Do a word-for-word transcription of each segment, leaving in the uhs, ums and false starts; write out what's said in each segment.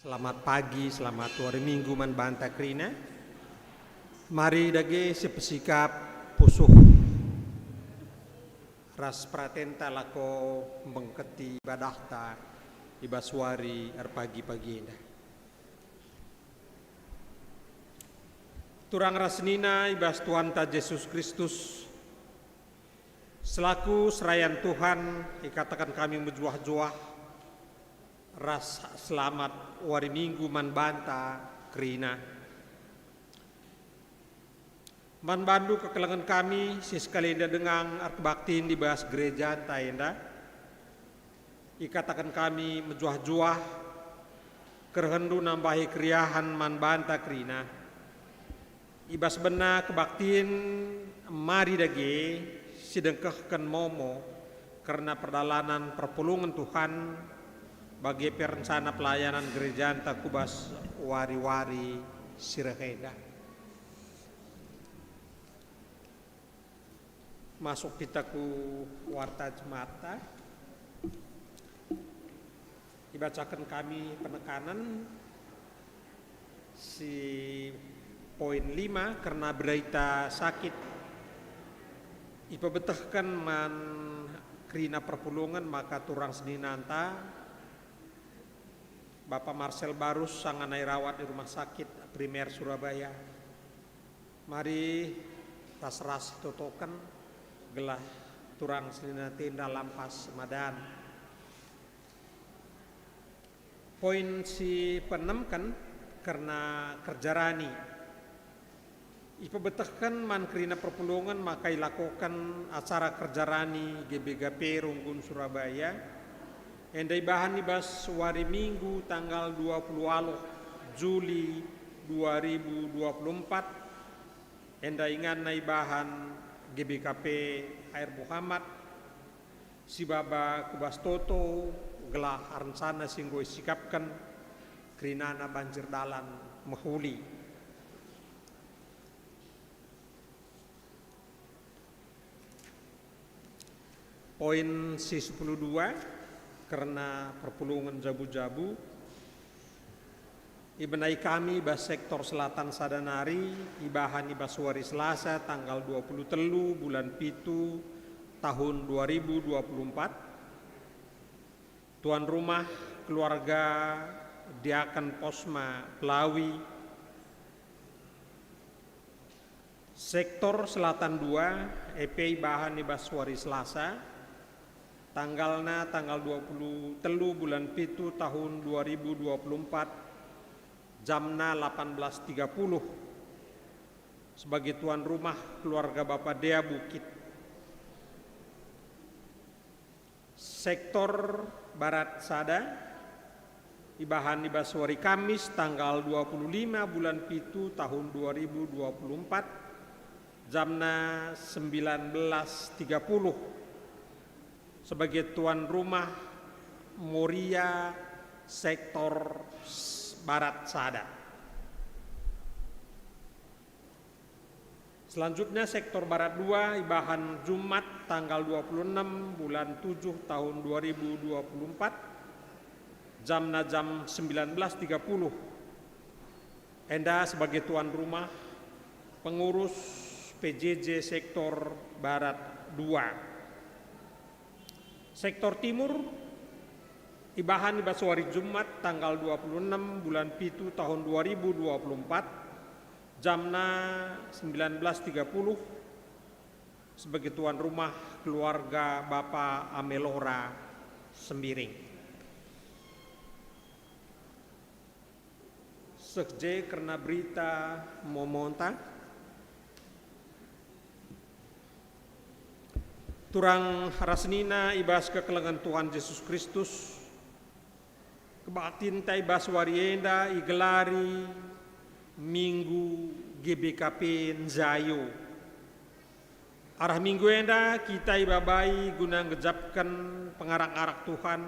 Selamat pagi, selamat wari Minggu man banta kerina. Mari dage sipesikap pusuh ras peratenta lako mbengketi ibadahta i bas wari erpagi-pagi enda. Turang ras senina i bas Tuhanta Jesus Kristus, selaku serayan Tuhan, ikataken kami mejuah-juah ras selamat wari Minggu man banta kerina. Man bandu kekelengen kami si sekalenda denga erkebaktin i bas gerejanta enda, ikataken kami mejuah-juah kerehenndu nambahi keriahen man banta kerina. I bas bena kebaktin mari dage sidengkehken momo kerna perdalanen perpulungen Tuhan, bage pe rencana pelayanan gerejanta ku bas wari-wari si reh enda. Masuk kita ku warta Jemaat. Ibacaken kami penekanen si poin lima kerna berita sakit. Ipebetehken man kerina perpulungen maka turang seninanta Bapa Marcel Barus sanga nai rawat i Rumah Sakit Primer Surabaya. Mari ras-ras totoken gelah turang senina enda lampas madan. Poin si peenemken kerna kerja rani. Ipebetehken man kerina perpulungen maka ilakoken acara kerja rani G B K P Runggun Surabaya, enda ibahan i bas wari Minggu tanggal dua puluh waluh Juli dua ribu dua puluh empat, enda inganna ibahan G B K P Air Muhammad, si baba ku bas toto gelah rencana si enggo isikapken kerinana banjir dalan mehuli. Poin si sepuluh dua, kerna perpulungen jabu-jabu. Ibenai kami bas sektor selatan sada nari, ibahan i bas wari Selasa tanggal dua puluh telu bulan pitu tahun dua ribu dua puluh empat. Tuan rumah keluarga Diaken Posma Pelawi, sektor selatan dua, e pe ibahan i bas wari Selasa, tanggalna tanggal dua puluh telu bulan pitu tahun dua ribu dua puluh empat, jamna delapan belas tiga puluh, sebagai tuan rumah keluarga Bapa Dea Bukit. Sektor barat sada, ibahan i bas wari Kamis tanggal dua puluh lima bulan pitu tahun dua ribu dua puluh empat, jamna sembilan belas tiga puluh, sebagai tuan rumah Moria sektor s-, barat sada. Selanjutnya, sektor barat dua ibahan Jumat tanggal dua puluh enam bulan tujuh tahun dua ribu dua puluh empat, jamna jam sembilan belas tiga puluh. Enda sebagai tuan rumah pengurus P J J sektor barat dua. Sektor timur ibahan i bas wari Jumat tanggal dua puluh enam bulan pitu tahun dua ribu dua puluh empat, jamna sembilan belas tiga puluh, sebagai tuan rumah keluarga Bapa Amelora Sembiring. Seh je kerna berita momonta. Turang ras senina i bas kekelengen Tuhan Jesus Kristus, kebaktinta i bas wari enda igelari Minggu G B K P Njayo. Arah minggu enda kita ibabai guna ngejapken pengarak-arak Tuhan,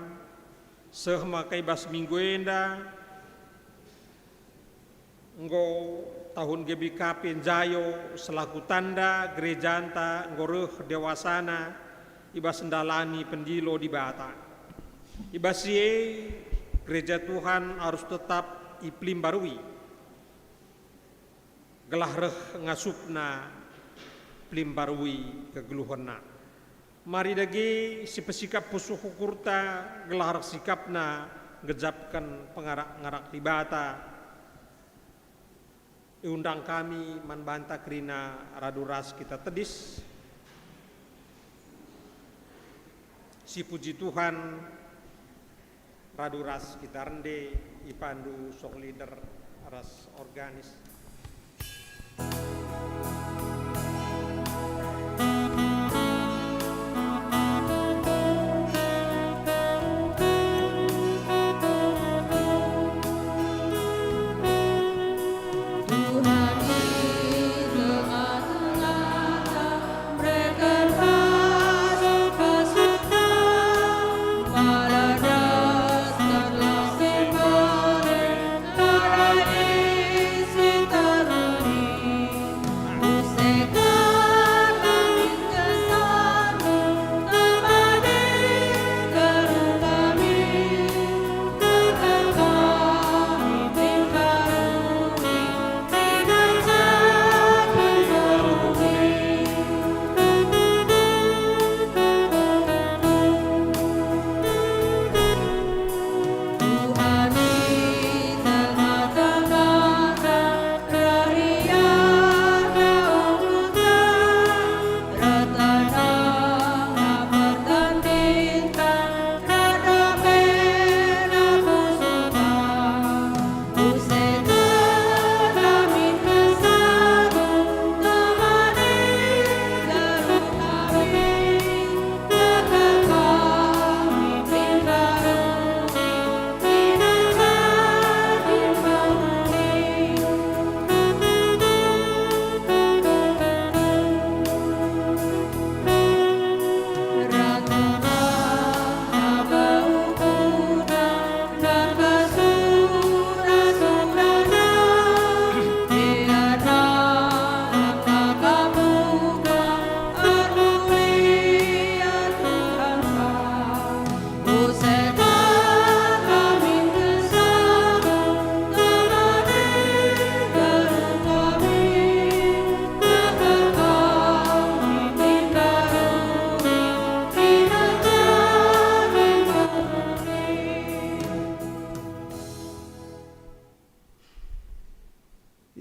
seh maka i bas minggu enda enggo tahun G B K P Njayo selaku tanda gerejanta enggo reh dewasana i bas ndalani pendilo Dibata. I bas si e, Gereja Tuhan arus tetap ipelimbarui, gelah reh ngasupna pelimbarui kegeluhenna. Mari dage sipesikap pusuh ukurta gelah reh sikapna ngejapken pengarak-ngarak Dibata. Iundang kami man banta kerina radu ras kita tedis. Sipuji Tuhan, radu ras kita rende ipandu song leader ras organis.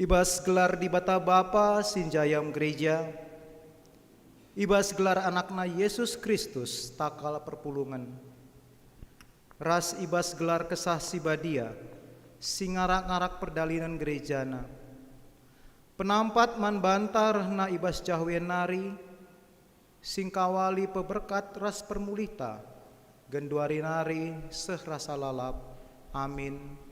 I bas gelar Dibata Bapa si njayam gereja, i bas gelar AnakNa Yesus Kristus takal perpulungen, ras i bas gelar Kesah Si Badia si ngarak-ngarak perdalinen gerejaNa, penampat man banta rehna i bas jahu e nari, si ngkawali peberkat ras permulihta, genduari nari seh rasa lalap. Amin.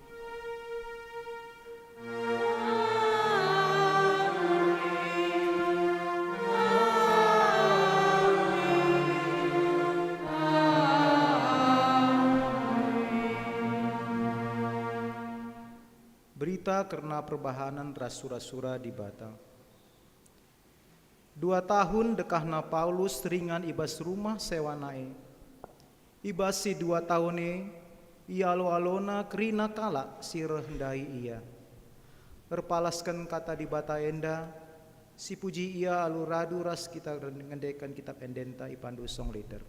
Berita kerna perbahanen ras sura-sura Dibata. Dua tahun dekahna Paulus ringan i bas rumah sewana e. I bas si dua tahun e, ialo-alona kerina kalak si reh ndai ia. Erpalasken kata Dibata enda, sipuji ia alu radu ras kita ngendeken kitap endenta ipandu song leader.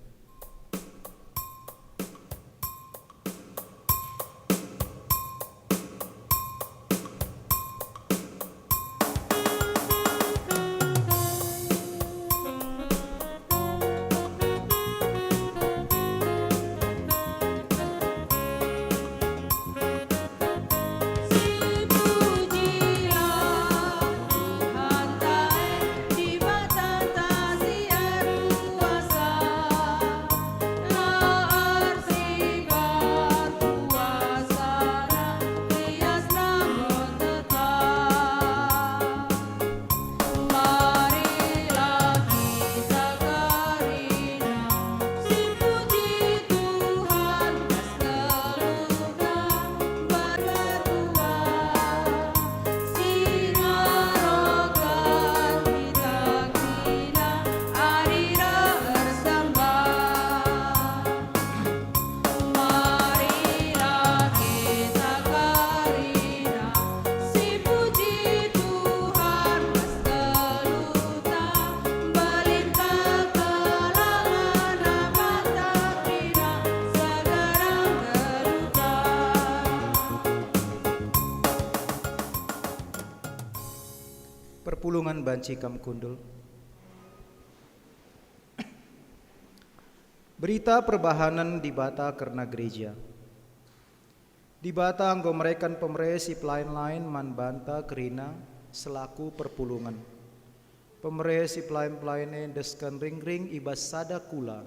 banci kam kundul. Berita perbahanen Dibata kerna gereja. Dibata enggo mereken pemere si pelain-lain man banta kerina selaku perpulungen. Pemere si pelain-pelain e endesken ringring i bas sada kula.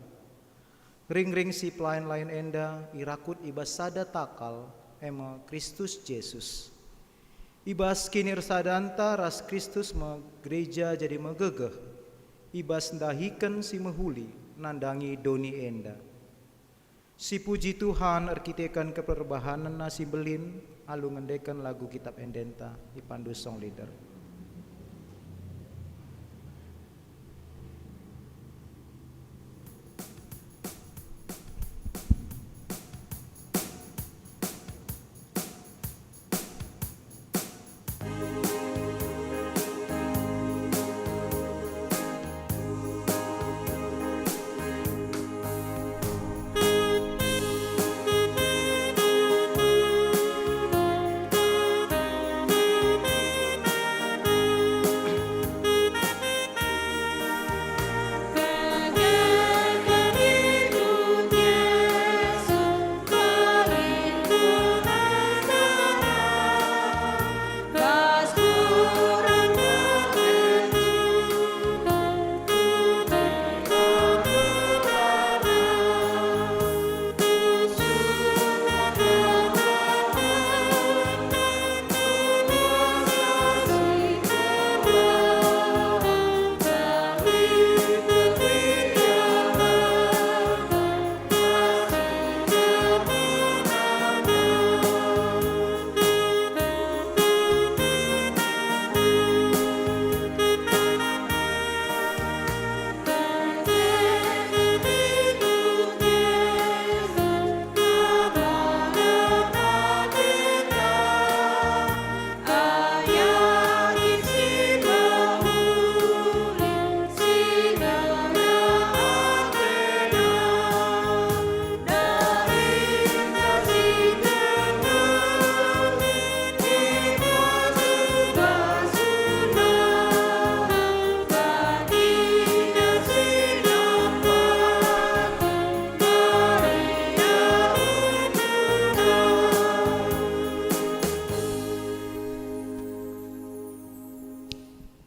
Ringring si pelain-lain enda irakut i bas sada takal, e me Kristus Jesus. I bas kinirsadanta ras Kristus me gereja jadi megegeh, i bas ndahiken si mehuli nandangi doni enda. Sipuji Tuhan erkiteken keperbahanenNa si mbelin alu ngendeken lagu Kitap Endenta, ipandu song leader.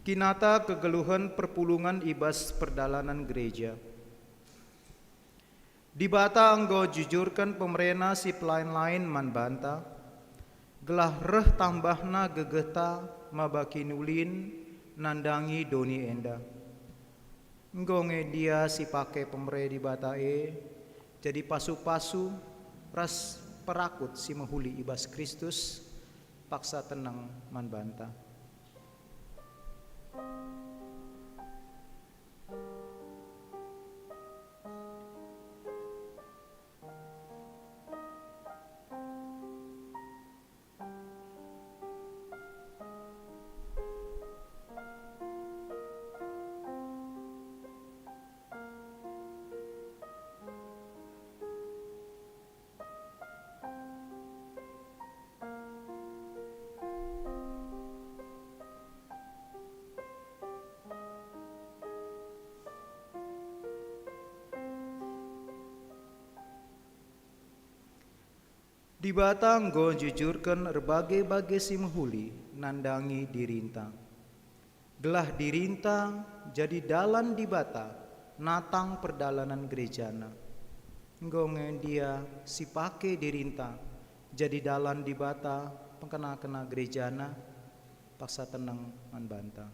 Kinata kegeluhen perpulungen i bas perdalanen gereja. Dibata enggo jujurken pemereNa si pelain-lain man banta, gelah reh tambahna gegehta maba kinulin nandangi doni enda. Enggo nge ndia si pake pemere Dibata e jadi pasu-pasu ras perakut si mehuli i bas Kristus, paksa teneng man banta. Dibata enggo njujurken erbage-bage si mehuli nandangi dirinta, gelah dirinta jadi dalan Dibata natang perdalanen gerejana. Enggo nge ndia si pake dirinta jadi dalan Dibata pengkena-kena gerejana, paksa teneng man banta.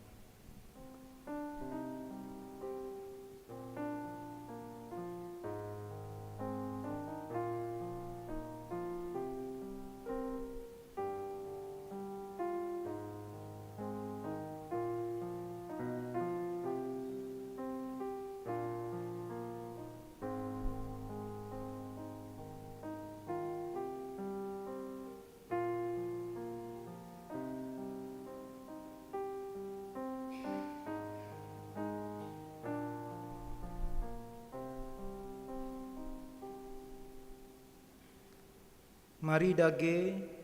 Mari dage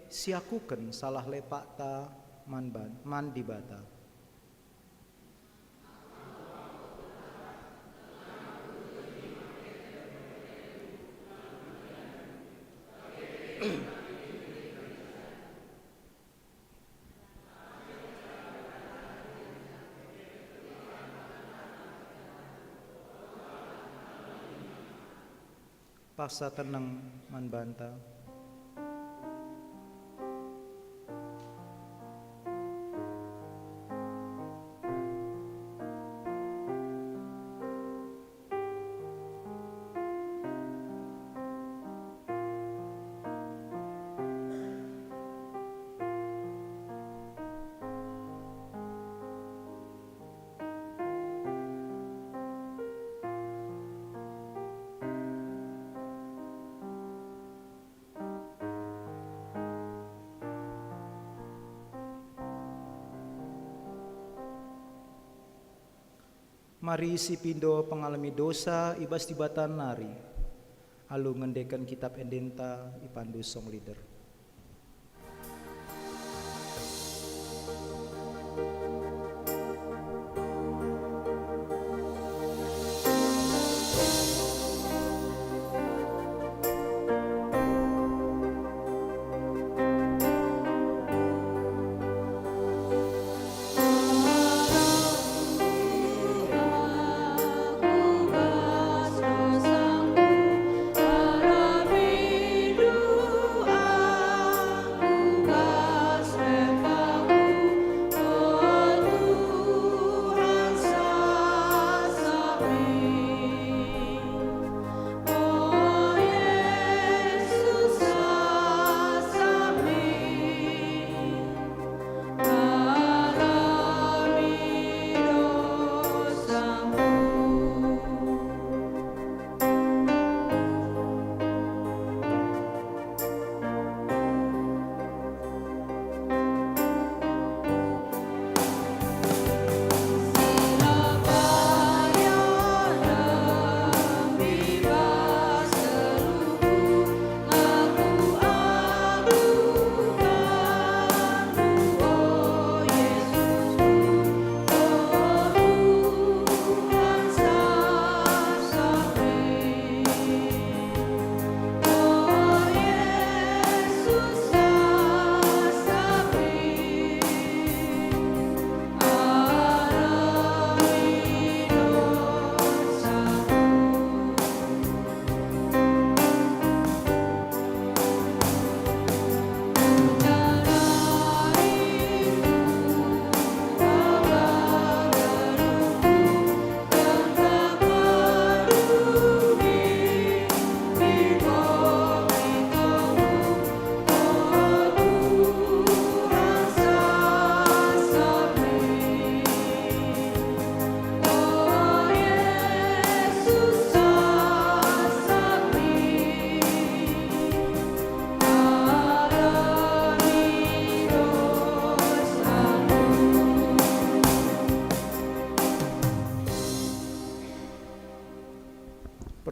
siakuken salah lepakta man ban-, man Dibata. Paksa teneng man banta. Mari sipindo pengalemi dosa i bas Dibata nari, alu ngendeken kitap endenta ipandu song leader.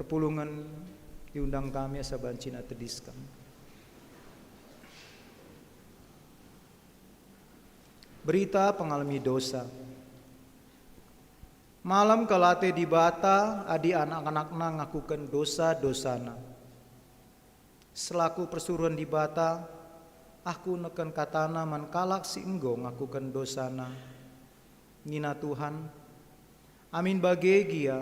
Perpulungen diundang kami asa banci tedisken. Berita pengalemi dosa. Malem kal ate Dibata adi anak-anakNa ngakuken dosa-dosana. Selaku persuruhen Dibata, aku neken kataNa man kalak si enggo ngakuken dosana. Nina Tuhan, "Amin bage gia,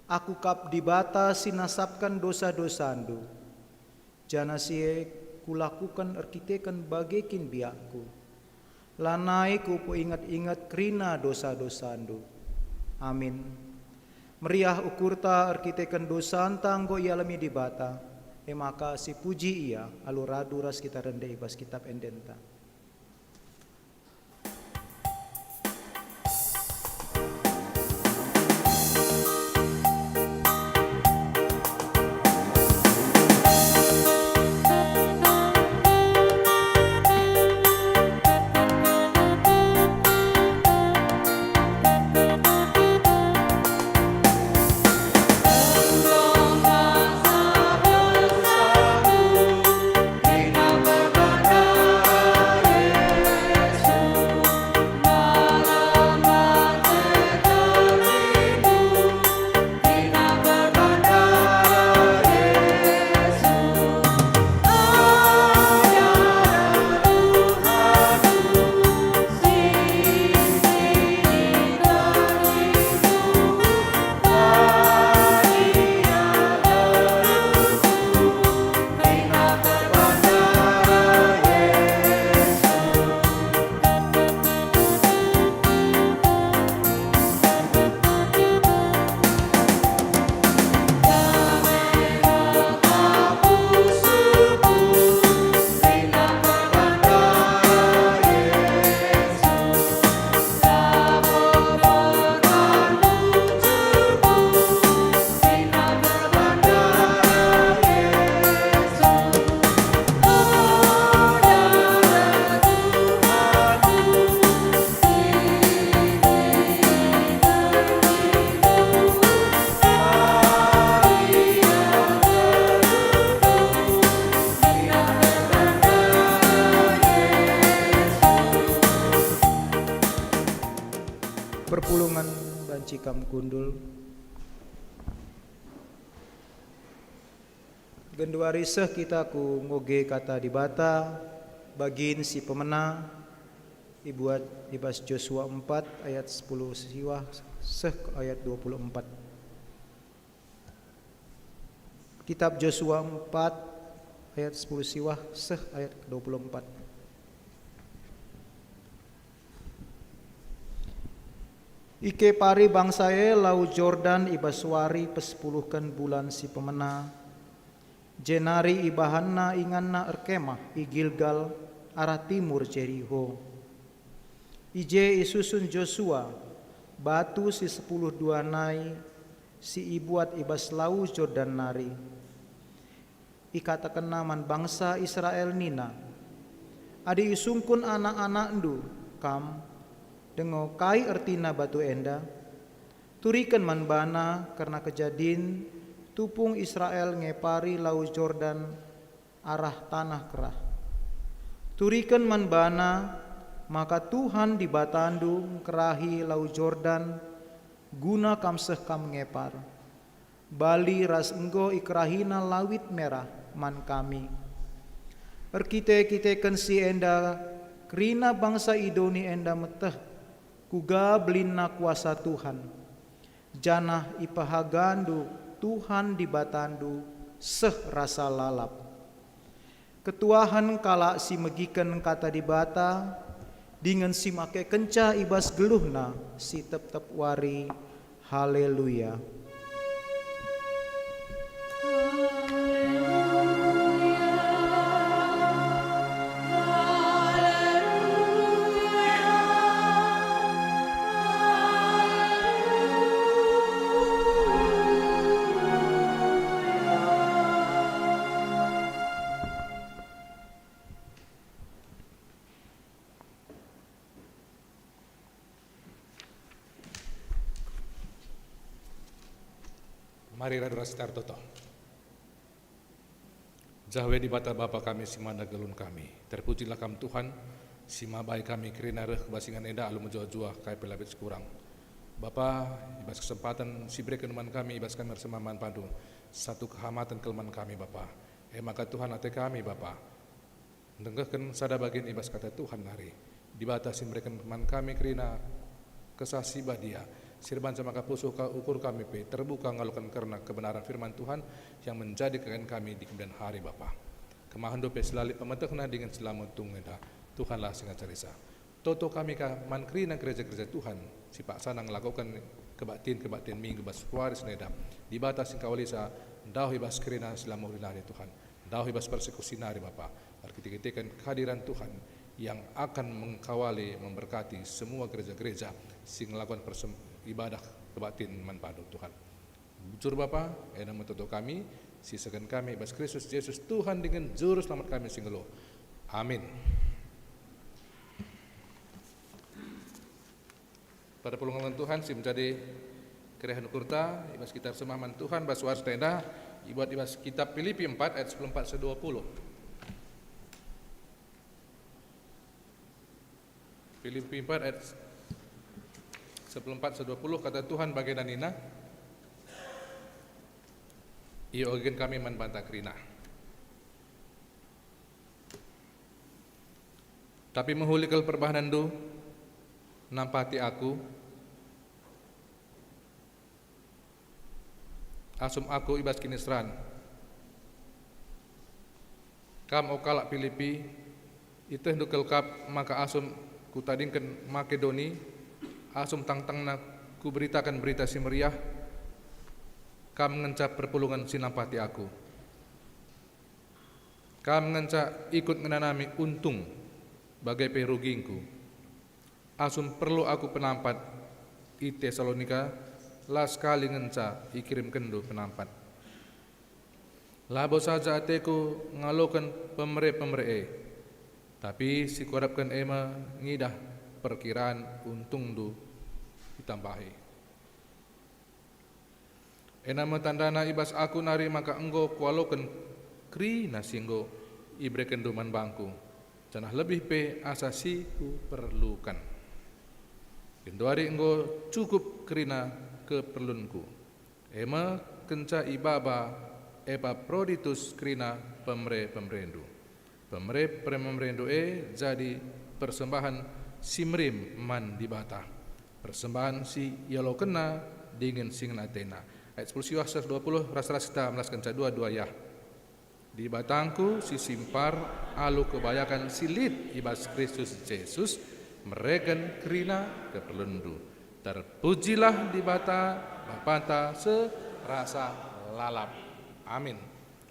Aku kap Dibata si nasapken dosa-dosandu, janah si e Kulakuken erkiteken bage kin biakKu. Lanai Kupeinget-inget kerina dosa-dosandu." Amin. Meriah ukurta erkiteken dosanta enggo ialemi Dibata, e maka sipuji Ia alu radu ras kita rende i bas kitap endenta. kundul. Genduari seh kita ku ngoge Kata Dibata, bagin si pemena ibuat i bas Josua empat ayat sepuluh siwah seh ku ayat dua puluh empat. Kitab Josua empat ayat sepuluh siwah seh ayat dua puluh empat. Ikepari bangsa e Lau Jordan i bas wari pesepuluhken bulan si pemena, jenari ibahanna inganna erkemah i Gilgal arah timur Jeriho. I je isusun Josua batu si sepuluh dua nai si ibuat i bas Lau Jordan nari. Ikatakenna man bangsa Israel nina, "Adi isungkun anak-anakndu kam, denga kai ertina batu enda? Turiken man bana kerna kejadin tupung Israel ngepari Lau Jordan arah tanah kerah. Turiken man bana maka Tuhan Dibatandu ngkerahi Lau Jordan guna kam seh kam ngepar. Bali ras enggo ikerahiNa Lawit Merah man kami." Erkite-kiteken si enda, kerina bangsa i doni enda meteh kuga belinna kuasa Tuhan, janah ipehagandu Tuhan Dibatandu seh rasa lalap. Ketuahen kalak si megiken Kata Dibata dingen si makekenca i bas geluhna si tep-tep wari. Haleluya! Mari radu ras kita ertoto. Jahwe Dibata Bapa kami si mada gelun kami, terpujilah Kam Tuhan, si mabai kami kerina reh ku bas ingan enda alu mejuah-juah kai pe la bet sikurang. Bapa, i bas kesempaten si ibereken man kami, i bas kami ersembah man bandu, satu kehamaten kal man kami, Bapa. E maka Tuhan, ate kami, Bapa, ndengkehken sada bagian i bas Kata Tuhan nari. Dibata si mereken man kami kerina Kesah Si Badia, si erbanca maka pusuh ka ukur kami pe terbuka ngaloken kerna kebenaran firman Tuhan yang menjadi kekayaan kami di kemudian hari, Bapa. KemahenNdu pe si la lit pemetehna dingen si la metunggung enda, Tuhanlah si ngacarisa. Toto kami ka man kerina gereja-gereja Tuhan si paksana ngelakoken kebaktin-kebaktin Minggu bas wari seneda. Dibata si engkawalisa, ndauh i bas kerina si la mehuli nari, Tuhan. Ndauh i bas persekusi nari, Bapa, erkite-kiteken kehadiran Tuhan yang akan mengkawali, memberkati semua gereja-gereja si ngelakoken persem-, ibadah kebaktin man bandu, Tuhan. Bujur Bapa, enda me toto kami, si isehken kami i bas Kristus Jesus, Tuhan dingen Juru Selamat kami si nggeluh. Amin. Perpulungen Tuhan si menjadi kerehen ukurta, i bas kita ersembah man Tuhan, bas wari seneda, ibuat i bas kitab Pilipi empat ayat sepuluh empat seh dua puluh. Pilipi empat ayat sepuluh empat seh dua puluh, Kata Tuhan bagenda nina, "Iogeken kami man banta kerina. Tapi mehuli kal perbahanenndu nampati aku, asum aku i bas kiniseran. Kam, o kalak Pilipi, ietehndu kal kap maka asum kutadingken Makedoni, asum tangtangna kuberitaken Berita Si Meriah, kam ngenca perpulungen si nampati aku. Kam ngenca ikut ngenanami untung, bage pe rugingku. Asum perlu aku penampat i Tesalonika, la sekali ngenca ikirimkenndu penampat. Labo saja ateku ngaloken pemere-pemere e, tapi si kuarapken e me ngidah perkiran untungndu itambahi. Enda me tandana i bas aku nari maka enggo kualoken kerina si enggo iberekenndu man bangku, janah lebih pe asa si kuperluken. Genduari enggo cukup kerina keperlunku, e me kenca ibaba Epaphroditus kerina pemere-pemerendu. Pemere-pemerendu e jadi persembahen si merim man Dibata, persembahen si ialokenna dingen si ngena atena. Ayat sepuluh siwah seratus dua puluh, ras-ras kita melaskenca dua-dua yah. Dibatangku si simpar alu kebayaken si lit i bas Kristus Jesus mereken kerina keperlunndu. Terpujilah Dibata, Bapanta serasa lalap. Amin.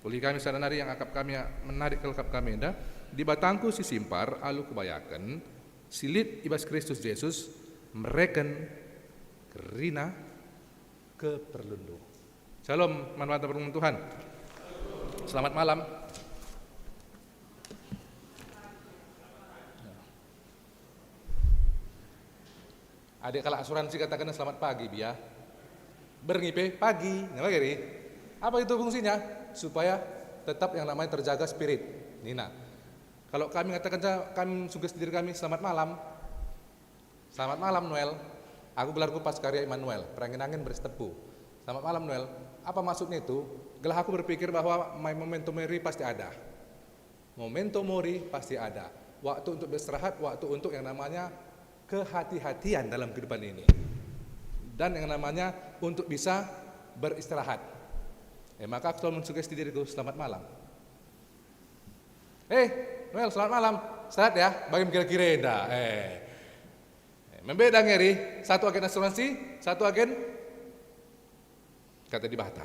Uli kami sada nari yang akap kami, menarik kal akap kami enda. Dibatangku si simpar alu kebayaken si lit i bas Kristus Jesus mereken kerina keperlunndu. Shalom, man banta perpulungen Tuhan. Selamat malam. Adik kalak asuransi katakenna selamat pagi, bia. Berngi pe pagi, nge bage ri. Apa itu fungsinya? Supaya tetap yang namanya terjaga spirit. Nina. Kalau kami ngataken ca-, kami sugesti diri kami, "Selamat malam." "Selamat malam, Noel. Aku gelarku Paskaria Immanuel, perangin-angin beres tepu. Selamat malam, Noel." Apa maksudnya itu? Gelah aku berpikir bahwa my memento mori pasti ada. Memento mori pasti ada. Waktu untuk beristirahat, waktu untuk yang namanya kehati-hatian dalam kehidupan ini. Dan yang namanya untuk bisa beristirahat. Eh, maka aku selalu mensugesti diriku, "Selamat malam." "Eh, Noel, selamat malam." "Sehat ya?" Bagi kira-kira enda. Eh. Eh, membeda ngeri, satu agen asuransi, satu agen Kata Dibata.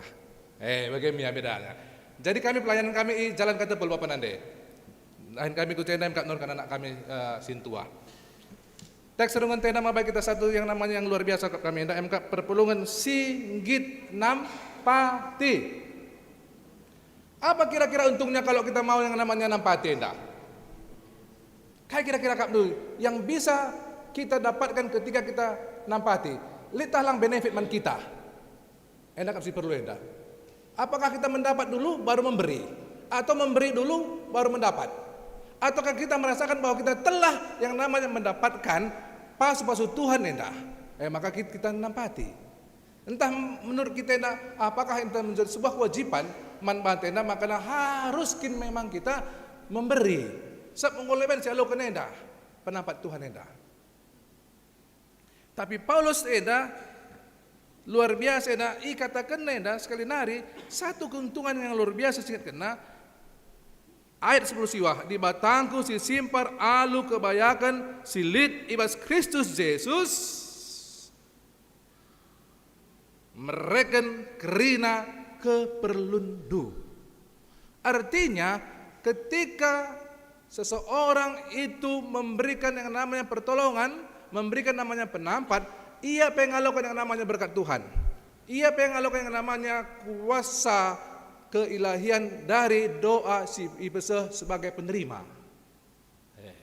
Eh, bage me bedana. Jadi kami pelayanan kami i Jalan Katebel, Bapa nande. Dahin kami ku cenda emkap nurkan anak kami, eh, sintua. Teks renungenta enda mabai kita satu yang namanya yang luar biasa kap kami enda emkap perpulungen si nggit nampati. Apa kira-kira untungnya kalau kita mau yang namanya nampati enda? Kai kira-kira kap dulu yang bisa kita dapatkan ketika kita nampati? Lit tah lang benefit man kita. Enda kap si perlu enda. Apakah kita mendapat dulu baru memberi? Atau memberi dulu baru mendapat? Ataukah kita merasakan bahwa kita telah yang namanya mendapatkan pasu-pasu Tuhan enda? Eh, maka kit-, kita nampati. Entah menurut kita enda, apakah enda menjadi sebuah kewajiban man banta enda, makana harus kin memang kita memberi. Sebab enggo leben si aloken enda, penampat Tuhan enda. Tapi Paulus enda luar biasa enda, ikatakenna enda sekali nari satu keuntungan yang luar biasa singetkenna. Ayat sepuluh siwah, "Dibatangku si simpar alu kebayaken si lit i bas Kristus Jesus mereken kerina keperlunndu." Artinya, ketika seseorang itu memberikan yang namanya pertolongan, memberikan namanya penampat, ia pe ngaloken yang namanya berkat Tuhan. Ia pe ngaloken yang namanya kuasa keilahian dari doa si ipeseh sebagai penerima. Eh.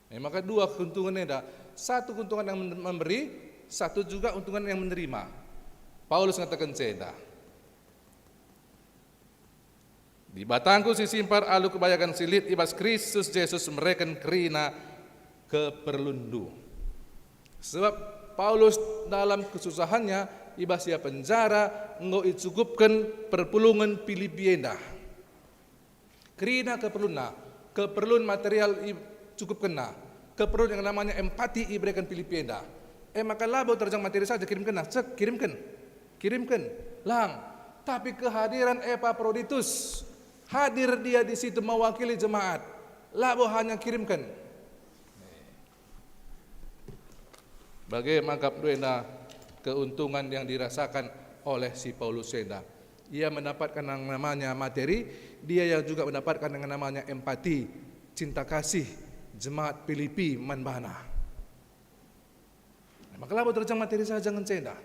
Eh, maka dua keuntungan enda. Satu keuntungan yang men-, memberi, satu juga keuntungan yang menerima. Paulus ngataken enda, "Dibatangku si simpar alu kebayaken si lit i bas Kristus Jesus mereken kerina keperlunndu." Sebab Paulus dalam kesusahannya, i bas ia penjara, enggo icukupken perpulungen Pilipi enda. Kerina keperlunna, keperlun material icukupkenna, keperlun yang namanya empati ibereken Pilipi enda. E maka labo terjang materi saja kirimkenna, cek, kirimken, kirimken, lang. Tapi kehadiran Epaphroditus, hadir dia di situ mewakili jemaat, labo hanya kirimken. Bage maka enda keuntungan yang dirasakan oleh si Paulus enda. Ia mendapatkan yang namanya materi, dia yang juga mendapatkan yang namanya empati, cinta kasih jemaat Pilipi man bana. Maka labo terjang materi saja ngenca enda.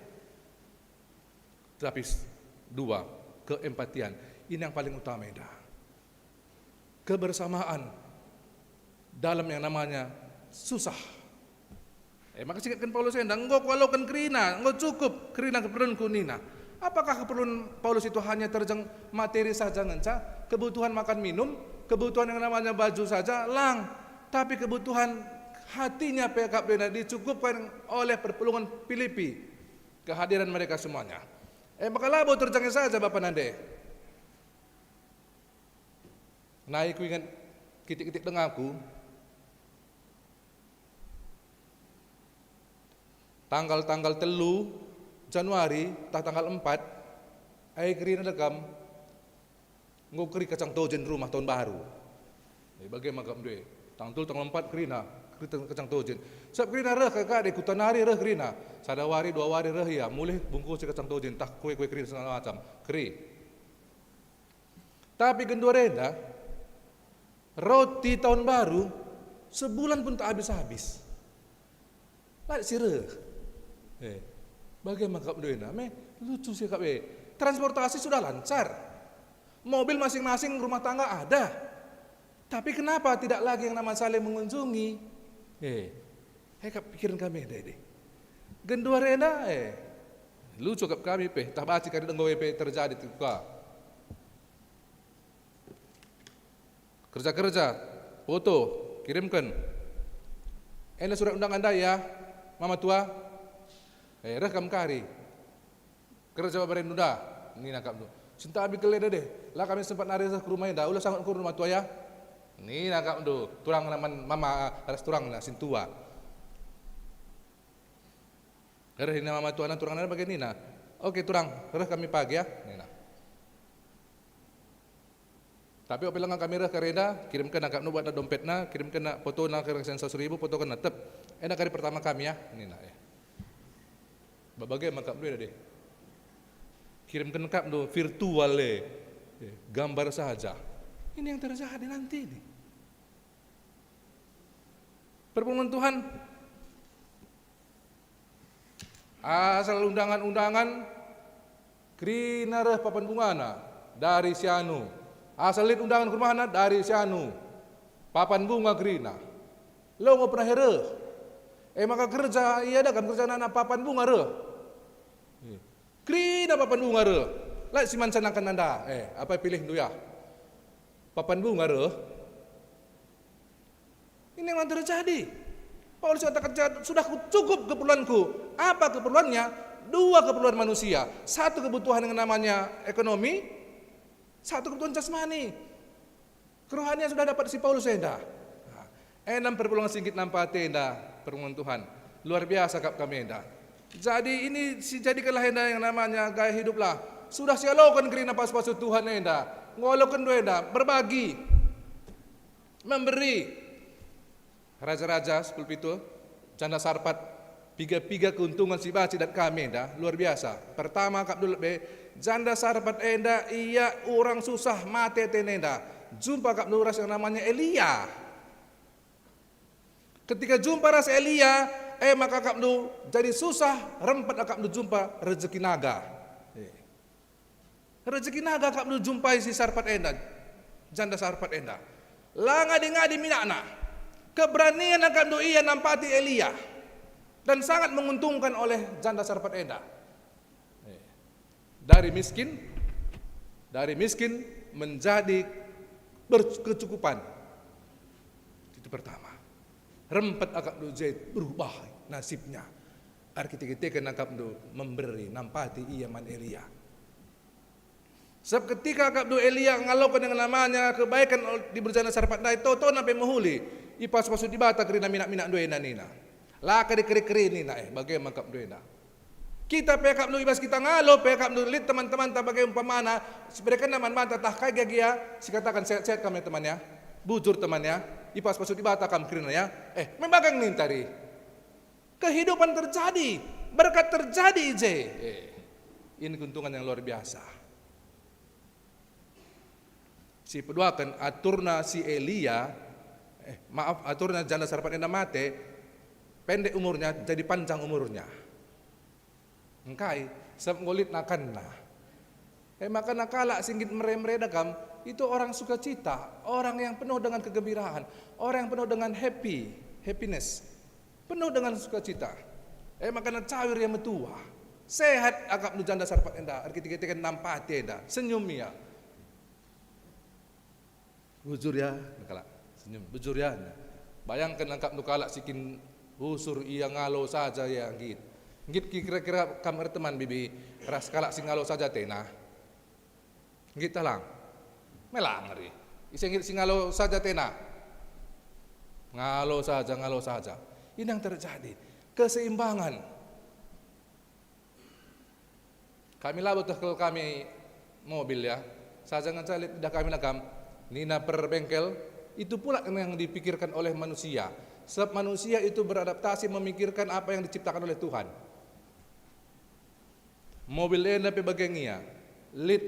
Tapi s-, dua, keempatian. Ini yang paling utama enda. Kebersamaan dalam yang namanya susah. Eh, maka singetken Paulus enda, "Enggo kualoken kerina, enggo cukup kerina keperlunku," nina. Apakah keperlun Paulus itu hanya terjeng materi saja ngenca? Kebutuhan makan minum, kebutuhan yang namanya baju saja? Lang. Tapi kebutuhan Hatinya pe akapndu enda dicukupkan oleh perpulungen Filipi, kehadiran mereka semuanya. E maka labo terjangge saja bapa nande. Nai kuinget kitik-kitik dengaku, tanggal-tanggal telu Januari, tah tanggal empat, ai kerina dekam, enggo keri kacang tojen rumah tahun baru. Eh, bage maka akapndu e. Tanggal telu, tanggal empat kerina, keri kacang tojen. Sabap kerina reh ka kade kuta nari reh kerina. Sada wari, dua wari reh ia, mulih bungkusi kacang tojen, tah kue-kue kerina segala macam. Keri. Tapi genduari enda, roti tahun baru, sebulan pun tak habis-habis. Lit si reh. Eh, bage maka akapndu enda, me lucu si akap e. Transportasi sudah lancar. Mobil masing-masing rumah tangga ada. Tapi kenapa tidak lagi yang nama saling mengunjungi? Eh, he kap pikiren kami enda deh. Genduari enda, eh, lucu kap kami pe, tah banci kari enggo e pe terjadi tu ka. Kerja-kerja, foto, kirimken. Enda surat undangan ndai ya, Mama Tua. Eh, reh kam kari. Kerja baba rindu nda, nina akapndu. Sintabi kal enda deh, la kami sempat nari reh ku rumah enda, ula sangkut ku rumah tua ya. Nina akapndu, turangna man mama, ras turangna sintua. Reh nina mama tuana turangna bage nina, "Oke turang, reh kami pagi ya," nina. Tapi ope langa kami reh kari enda, kirimken akapndu buatna dompetna, kirimken fotona kira seratus ribu, fotokenna tep. Enda kari pertama kami ya, nina, eh. Babage maka akapndu enda deh. Kirimken akapndu virtual e. Eh, gambar saja. Ini yang terjadi nanti ini. Perpulungen Tuhan, asal undangan-undangan kerina reh papan bungana dari si anu. Asal lit undangan ku rumahna dari si anu. Papan bunga kerina. Lo enggo pernah reh. E maka kerja ia dagam kerja nana papan bunga reh. Kerina papan bunga reh. Lit si mancanaken nanda. Eh, apa pilih ndu ya? Papan bunga reh. Ini yang terjadi. Paulus katakan, "Sudah ku-, cukup keperluanku." Apa keperluannya? Dua keperluan manusia. Satu kebutuhan yang namanya ekonomi, satu kebutuhan jasmani. Kerohanian sudah dapat si Paulus enda. Nah, enam perpulungen si nggit nampati enda, perpulungen Tuhan. Luar biasa kap kami enda. Jadi ini si jadikanlah enda yang namanya gaya hiduplah. Sudah sialoken kerina pasu-pasu Tuhan enda. Ngaloken dua enda, berbagi. Memberi. Raja-Raja sepuluh pitu, janda Sarpat, piga-piga keuntungan si banci dat kami enda, luar biasa. Pertama kap dulu be, janda Sarpat enda ia orang susah mate atena enda. Jumpa kap dulu ras yang namanya Elia. Ketika jumpa ras Elia, e maka kap dulu jadi susah, rempet akap dulu jumpa rezeki naga. Eh. Rezeki naga akapndu jumpai si Sarpat enda, janda Sarpat enda. La ngadi-ngadi minakna. Keberanian akapndu ia nampati Elia. Dan sangat menguntungkan oleh janda Sarpat enda. Eh, dari miskin, dari miskin menjadi berkecukupan. Itu pertama. Rempet akapndu je berubah nasibnya. Erkite-kiteken akapndu memberi nampati ia man Elia. Sebab ketika akapndu Elia ngaloken yang namanya kebaiken di janda Sarpat ndai, totona pe mehuli, ipasu-pasu Dibata kerina minak-minak ndai enda nina. La keri-keri nina, eh, bage me akapndu enda. Kita pe akapndu, ibas kita ngalo pe akapndu, lit teman-temanta bage umpamana, si berekenna man banta tah kai gia gia sikataken sehat-sehat kam ya teman ya, bujur teman ya, ipasu-pasu Dibata kam kerina ya, eh, me bage nge ninta ri. Kehidupan terjadi, berkat terjadi i je. Eh, ini keuntungan yang luar biasa. Si peduaken aturna si Elia, eh, maaf, aturna janda Sarpat enda mate, pendek umurnya, jadi panjang umurnya. Engkai? Sebab enggo lit nakanna. E maka kalak si nggit mere-mere dekam, itu orang sukacita, orang yang penuh dengan kegembiraan, orang yang penuh dengan happy, happiness, penuh dengan sukacita. E maka cawir ia metua. Sehat akapndu janda Sarpat enda, erkite-kiteken nampati enda, senyum ia. Bujur ya, kalak senyum. Bujur ya. Bayangken akapndu kalak si kin usur ia ngalo saja ia nggit. Nggit kira-kira kam erteman bibi ras kalak si ngalo saja tena? Nggit talang? Melang eri. Ise nggit si ngalo saja tena? Ngalo saja, ngalo saja. Ini yang terjadi. Keseimbangan. Kami labo teh kal kami mobil ya. Saja ngenca lit idah kami nagam, nina per bengkel, itu pula yang dipikirkan oleh manusia. Sebab manusia itu beradaptasi memikirkan apa yang diciptakan oleh Tuhan. Mobil enda pe bage nge ia. Lit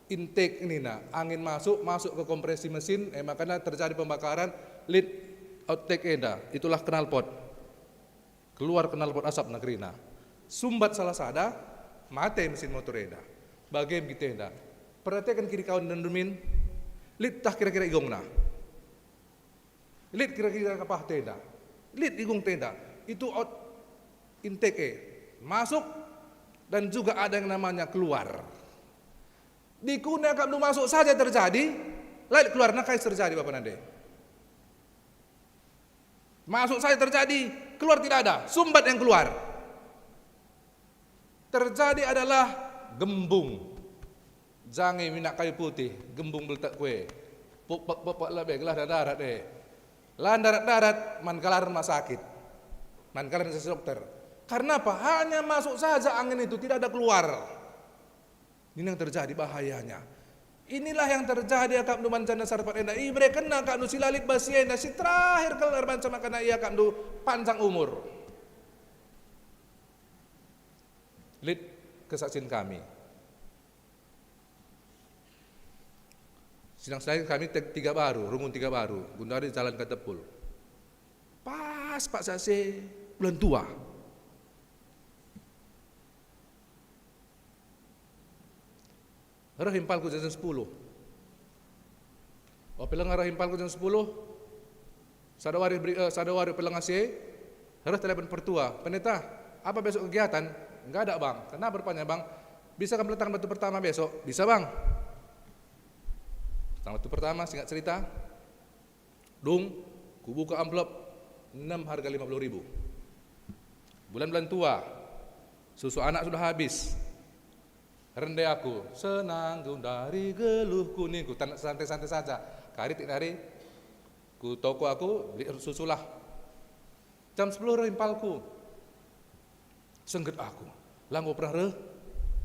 intake nina, angin masuk, masuk ke kompresi mesin, eh, makana terjadi pembakaran, lit outtake enda, itulah knalpot. Keluar knalpot asapna kerina. Sumbat salah sada, mate mesin motor enda. Bage me kita enda. Perhatiken kiri kawan dan dumin, lit tah kira-kira igongna. Lit kira-kira kapah tenda. Lit igong tenda. Itu out intake e. Masuk dan juga ada yang namanya keluar. Dikune akapndu masuk saja terjadi, la lit keluarna kai terjadi bapa nande. Masuk saja terjadi, keluar tidak ada, sumbat yang keluar. Terjadi adalah gembung. Jange minak kayu putih, gembung beltek kue. Pupek-pupek lebe gelah darat e. La darat-darat, man kalar rumah sakit. Man kalar sesi dokter. Karena apa? Hanya masuk saja angin itu, tidak ada keluar. Ini yang terjadi bahayanya. Inilah yang terjadi akapndu man janda sarpat enda. Iberekenna akapndu si la lit bas si enda, si terakhir kal erbahanca makana ia akapndu panjang umur. Lit kesaksian kami. Sinang-senang kami te-, Tiga Baru, Rungun Tiga Baru, gundari Jalan Katepul. Pas paksa se bulan tua. Reh impalku jam sepuluh. Oh, peleng reh impalku jam sepuluh. Sada wari beri-, eh, sada wari peleng ase, reh telepon pertua, "Pendeta, apa besok kegiatan?" "Nggak ada, Bang." "Kenapa rupanya, Bang?" "Bisa kan letakkan batu pertama besok?" "Bisa, Bang." Letakkan batu pertama, singkat cerita, dung, kubuka amplop, enam harga lima puluh ribu. Bulan-bulan tua, susu anak sudah habis. Rende aku, "Senang gundari geluhku," ningku, tan-, santai-santai saja. Kari tiap hari, ku toko aku, beli susulah. Jam sepuluh reh impalku. Sengget aku. La enggo pernah reh.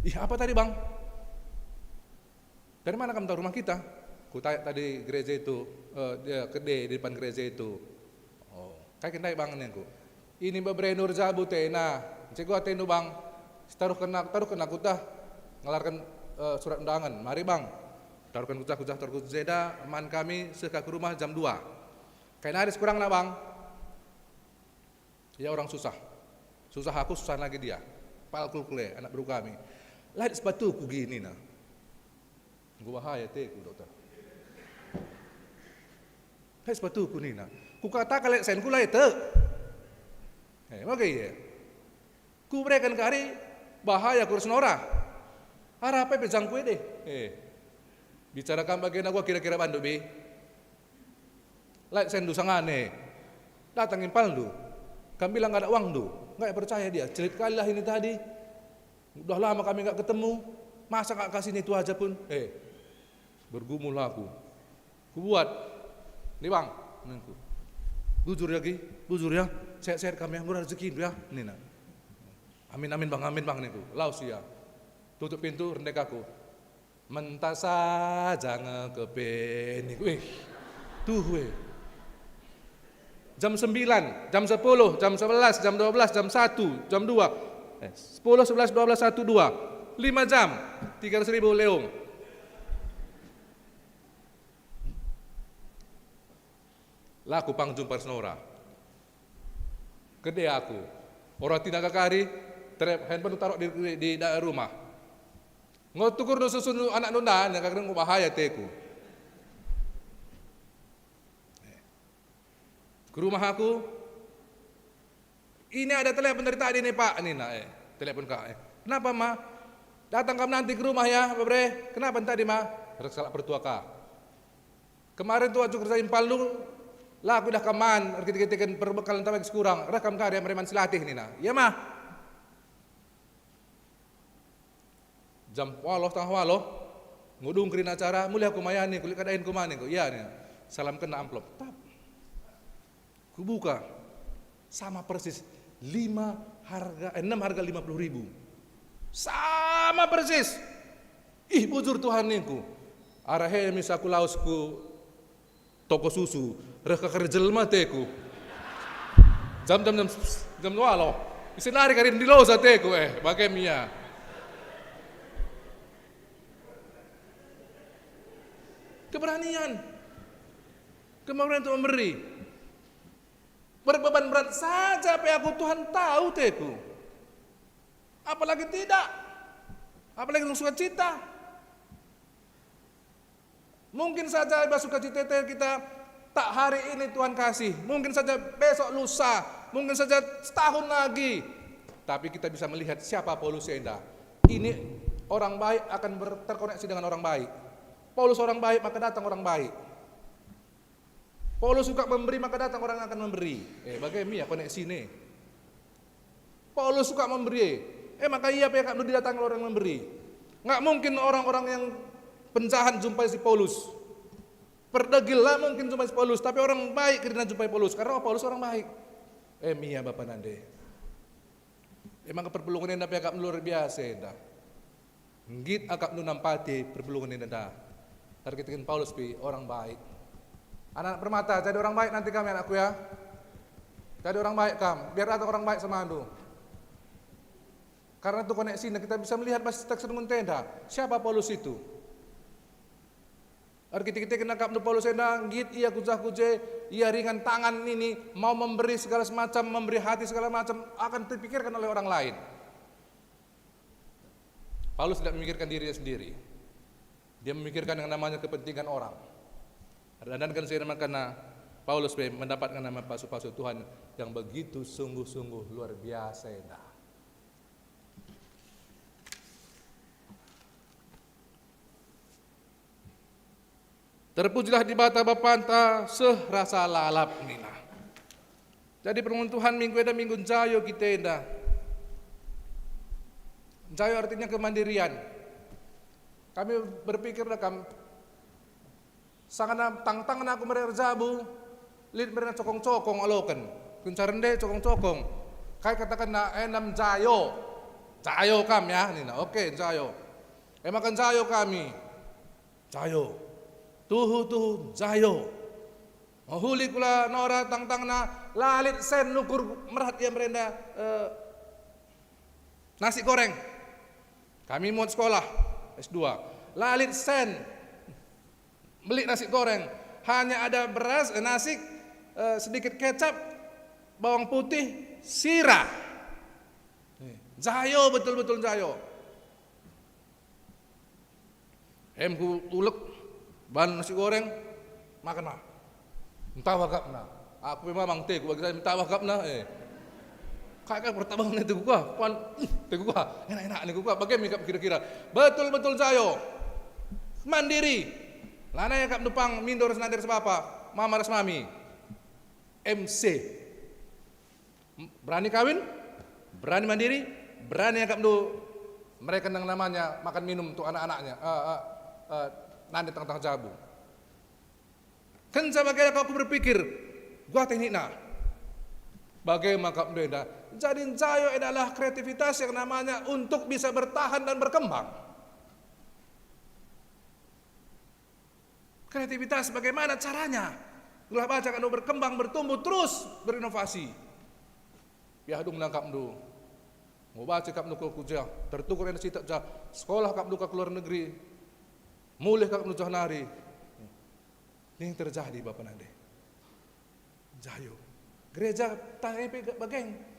"Ih, apa tadi, Bang?" "Dari mana kamu tahu rumah kita?" Kutanya tadi gereja itu, eh, dia kede di depan gereja itu. "Oh, kai ke ndai, Bang?" ningku. "Ini bebere Nur Jabu tena. Encego atendu, Bang. Taruhken aku, taruhken aku tah ngelarken, eh, surat undangan. Mari, Bang." Taruhken kujah, kujah, taruhken kujah enda, man kami seh ka ku rumah jam dua. Kai nari sekurangna, Bang. Ia orang susah. Susah aku, susah lagi dia. Palkul kule, anak beru kami. Lait sepatuku gini na. Enggo bahaya teku, dokter. Lait sepatuku nina. Kukataken lait senku, lait tek. Eh, maka iya. Kubereken kari bahaya kurus nora. Arah apa pe jangku ede. Eh. Bicara kam bagena gua kira-kira bandu, bi. Lait sendu sangane. Datang impalndu. Kam bilang nggak ada uangndu. Nggak percaya dia. Cerit kalilah ini tadi. Udah lama kami nggak ketemu. Masa nggak kasih itu aja pun? Eh, bergumul aku. Kubuat. "Ni Bang," ningku. "Bujur ya, Gi. Bujur ya. Sehat-sehat kami ya. Murah rezekindu ya," nina. "Amin, amin, Bang. Amin, Bang," ningku. Laus ia. Tutup pintu, rendek aku. "Menta saja nge kepe," ningku. Ih, tuh, weh. Jam sembilan, jam sepuluh, jam sebelas, jam dua belas, jam satu, jam dua. Eh, sepuluh, sebelas, dua belas, satu, dua. Lima jam, tiga ratus ribu leung. La ku pang jumpa ras nora. Kede aku. Ora tinaga kari, terep handphone taruh di, di, di daer rumah. Ngo tukur susun anak nunda, nyaga keren bahaya teku. Ke rumah aku, "Ini ada telepon dari tadi nih, Pak," nina, eh, telepon ka, eh. "Kenapa, Ma?" "Datang kam nanti ke rumah ya, Babre." "Kenapa tadi, Ma?" "Rek salah pertua ka. Kemarin tuh aku kerja impal lu, La kuidah kam man, erkite-kiteken perbekalen tabagi sikurang, reh kam kari mereman silatih nina. Ia mah. Jam waluh, tengah waluh, ngudung kerina acara, mulih aku mayani, kulit kadain kumani ku. Ia nina. Salam kena amplop. Tap. Kubuka. Sama persis. Lima harga, eh, enam harga lima puluh ribu. Sama persis. Ih, bujur Tuhan ningku. Arah e misa aku lawes ku toko susu, reh ka kari jelma ateku. Jam, jam, jam, jam waluh. Ise nari kari ndilosa ateku, eh, bage mia. Keberanian. Kemarin untuk memberi. Berbeban berat saja pe aku, Tuhan tahu ateku. Apalagi tidak. Apalagi sukacita. Mungkin saja i bas sukacita kita tak hari ini Tuhan kasih, mungkin saja besok lusa, mungkin saja setahun lagi. Tapi kita bisa melihat siapa Paulus enda. Ini orang baik akan ber-, terkoneksi dengan orang baik. Paulus orang baik, maka datang orang baik. Paulus suka memberi, maka datang orang yang akan memberi. Eh, bage mia koneksina. Paulus suka memberi. Eh, maka ia pe akapndu didatangi orang memberi. Nggak mungkin orang-orang yang penjahat jumpai si Paulus. Perdegil la mungkin jumpai si Paulus, tapi orang baik kerina jumpai Paulus, karena Paulus orang baik. Eh, mia bapa nande. Emang perpulungen enda pe akap luar biasa enda. Nggit akapndu nampati perpulungen enda. Erkiteken Paulus pe orang baik. Anak-anak permata, jadi orang baik nanti kami, anakku, ya. Jadi orang baik kam, biar datang orang baik samandu. Karena itu koneksina kita bisa melihat bas teks renungenta enda. Siapa Paulus itu? Erkite-kiteken akapndu Paulus enda, nggit ia ku jah ku je, ia ringan tangan nini, mau memberi segala semacam, memberi hati segala macam, akan terpikirkan oleh orang lain. Paulus tidak memikirkan dirinya sendiri. Dia memikirkan yang namanya kepentingan orang. Erdandanken si e maka Paulus pe mendapatkan nama pasu-pasu Tuhan yang begitu sungguh-sungguh luar biasa enda. Terpujilah Dibata Bapanta seh rasa lalap nina. Jadi perpulungen Tuhan minggu enda minggu njayo kita enda. Njayo artinya kemandirian. Kami berpikir dah kam, sangana tangtangna aku mere erjabu, lit merena cokong-cokong aloken. Kenca rende cokong-cokong. Kai katakenna, eh, nam njayo. Njayo kam ya, nina. Oke, njayo. E maka njayo kami. Njayo. Tuhu-tuhu njayo. Mehuli kula nora tangtangna la lit sen nukur merhat ia merenda, eh, nasi goreng. Kami muat sekolah S dua. La lit sen beli nasi goreng. Hanya ada beras, eh, nasi, eh, sedikit kecap, bawang putih, sira. Eh, njayo, betul-betul njayo. Em ku ulek, ban nasi goreng, makan mah. Ntah wakapna. Aku pe mamang teku bagi saya ntah wakapna, eh. Kai kai pertama ni teku kuah, pan, uh, teku kuah, enak-enak ni kuah, bage me kap kira-kira. Betul-betul njayo. Mandiri. Lanai akapndu pang mindo ras nande ras bapa, mama ras mami. M C. Berani kawin, berani mandiri, berani akapndu mereken yang namanya makan minum untuk anak-anaknya, eh, eh, eh, nande tengah-tengah jabu. Kenca bage aku berpikir, kuah teknikna. Bage maka akapndu enda? Jadi njayo adalah kreativitas yang namanya untuk bisa bertahan dan berkembang. Kreativitas bagaimana caranya? Gelah baca akapndu berkembang, bertumbuh, terus berinovasi. Piah dung nangkapndu. Mau baca akapndu ke kuja, tertukur enda sitak jah, sekolah akapndu ke luar negeri, mulih akapndu jah nari. Ning terjadi bapa nande. Njayo. Gereja tah e pe bageng.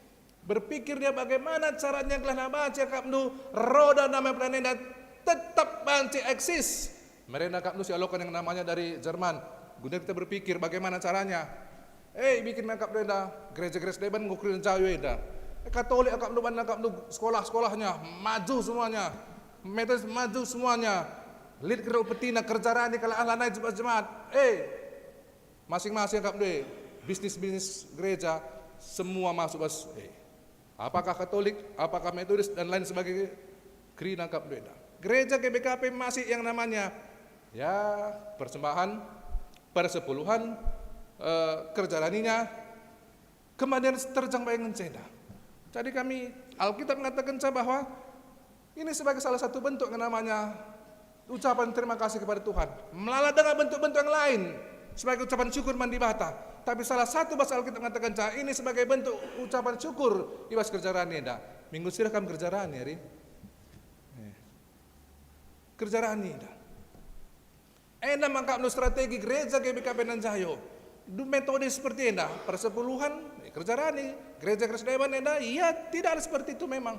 Berpikir dia bagaimana caranya gelah nabaca akapndu roda nama peran enda tetap banci eksis. Merenda akapndu si aloken yang namanya dari Jerman. Guna kita berpikir bagaimana caranya. Eh, bikin akapndu enda gereja-gereja deban ngukurin njayo enda. Eh, Katolik akapndu ban akapndu sekolah-sekolahnya maju semuanya. Metodis maju semuanya. Lit kira petina kerja rani kalak lanai jemaat-jemaat. Eh, Masing-masing akapndu e, bisnis-bisnis gereja, semua masuk bas e. Apakah Katolik, apakah Metodis, dan lain sebagainya, kerina akapndu enda. Gereja G B K P masih yang namanya, ya, persembahan, persepuluhan, eh, kerja raninya, kembalian terjang bagi ngenca enda. Jadi kami, Alkitab mengatakenca bahwa ini sebagai salah satu bentuk yang namanya ucapan terima kasih kepada Tuhan. Melala denga bentuk-bentuk yang lain sebagai ucapan syukur man Dibata. Tapi salah satu bas Alkitab mengatakenca ini sebagai bentuk ucapan syukur i bas kerja rani enda. Minggu sirah kam kerja rani, ari? Eh. Kerja rani enda. Enda maka no strategi gereja G B K P Nanjayo. Du metode seperti enda, persepuluhan, eh, kerja rani, gereja Kristen enda, iya, tidak ada seperti itu memang.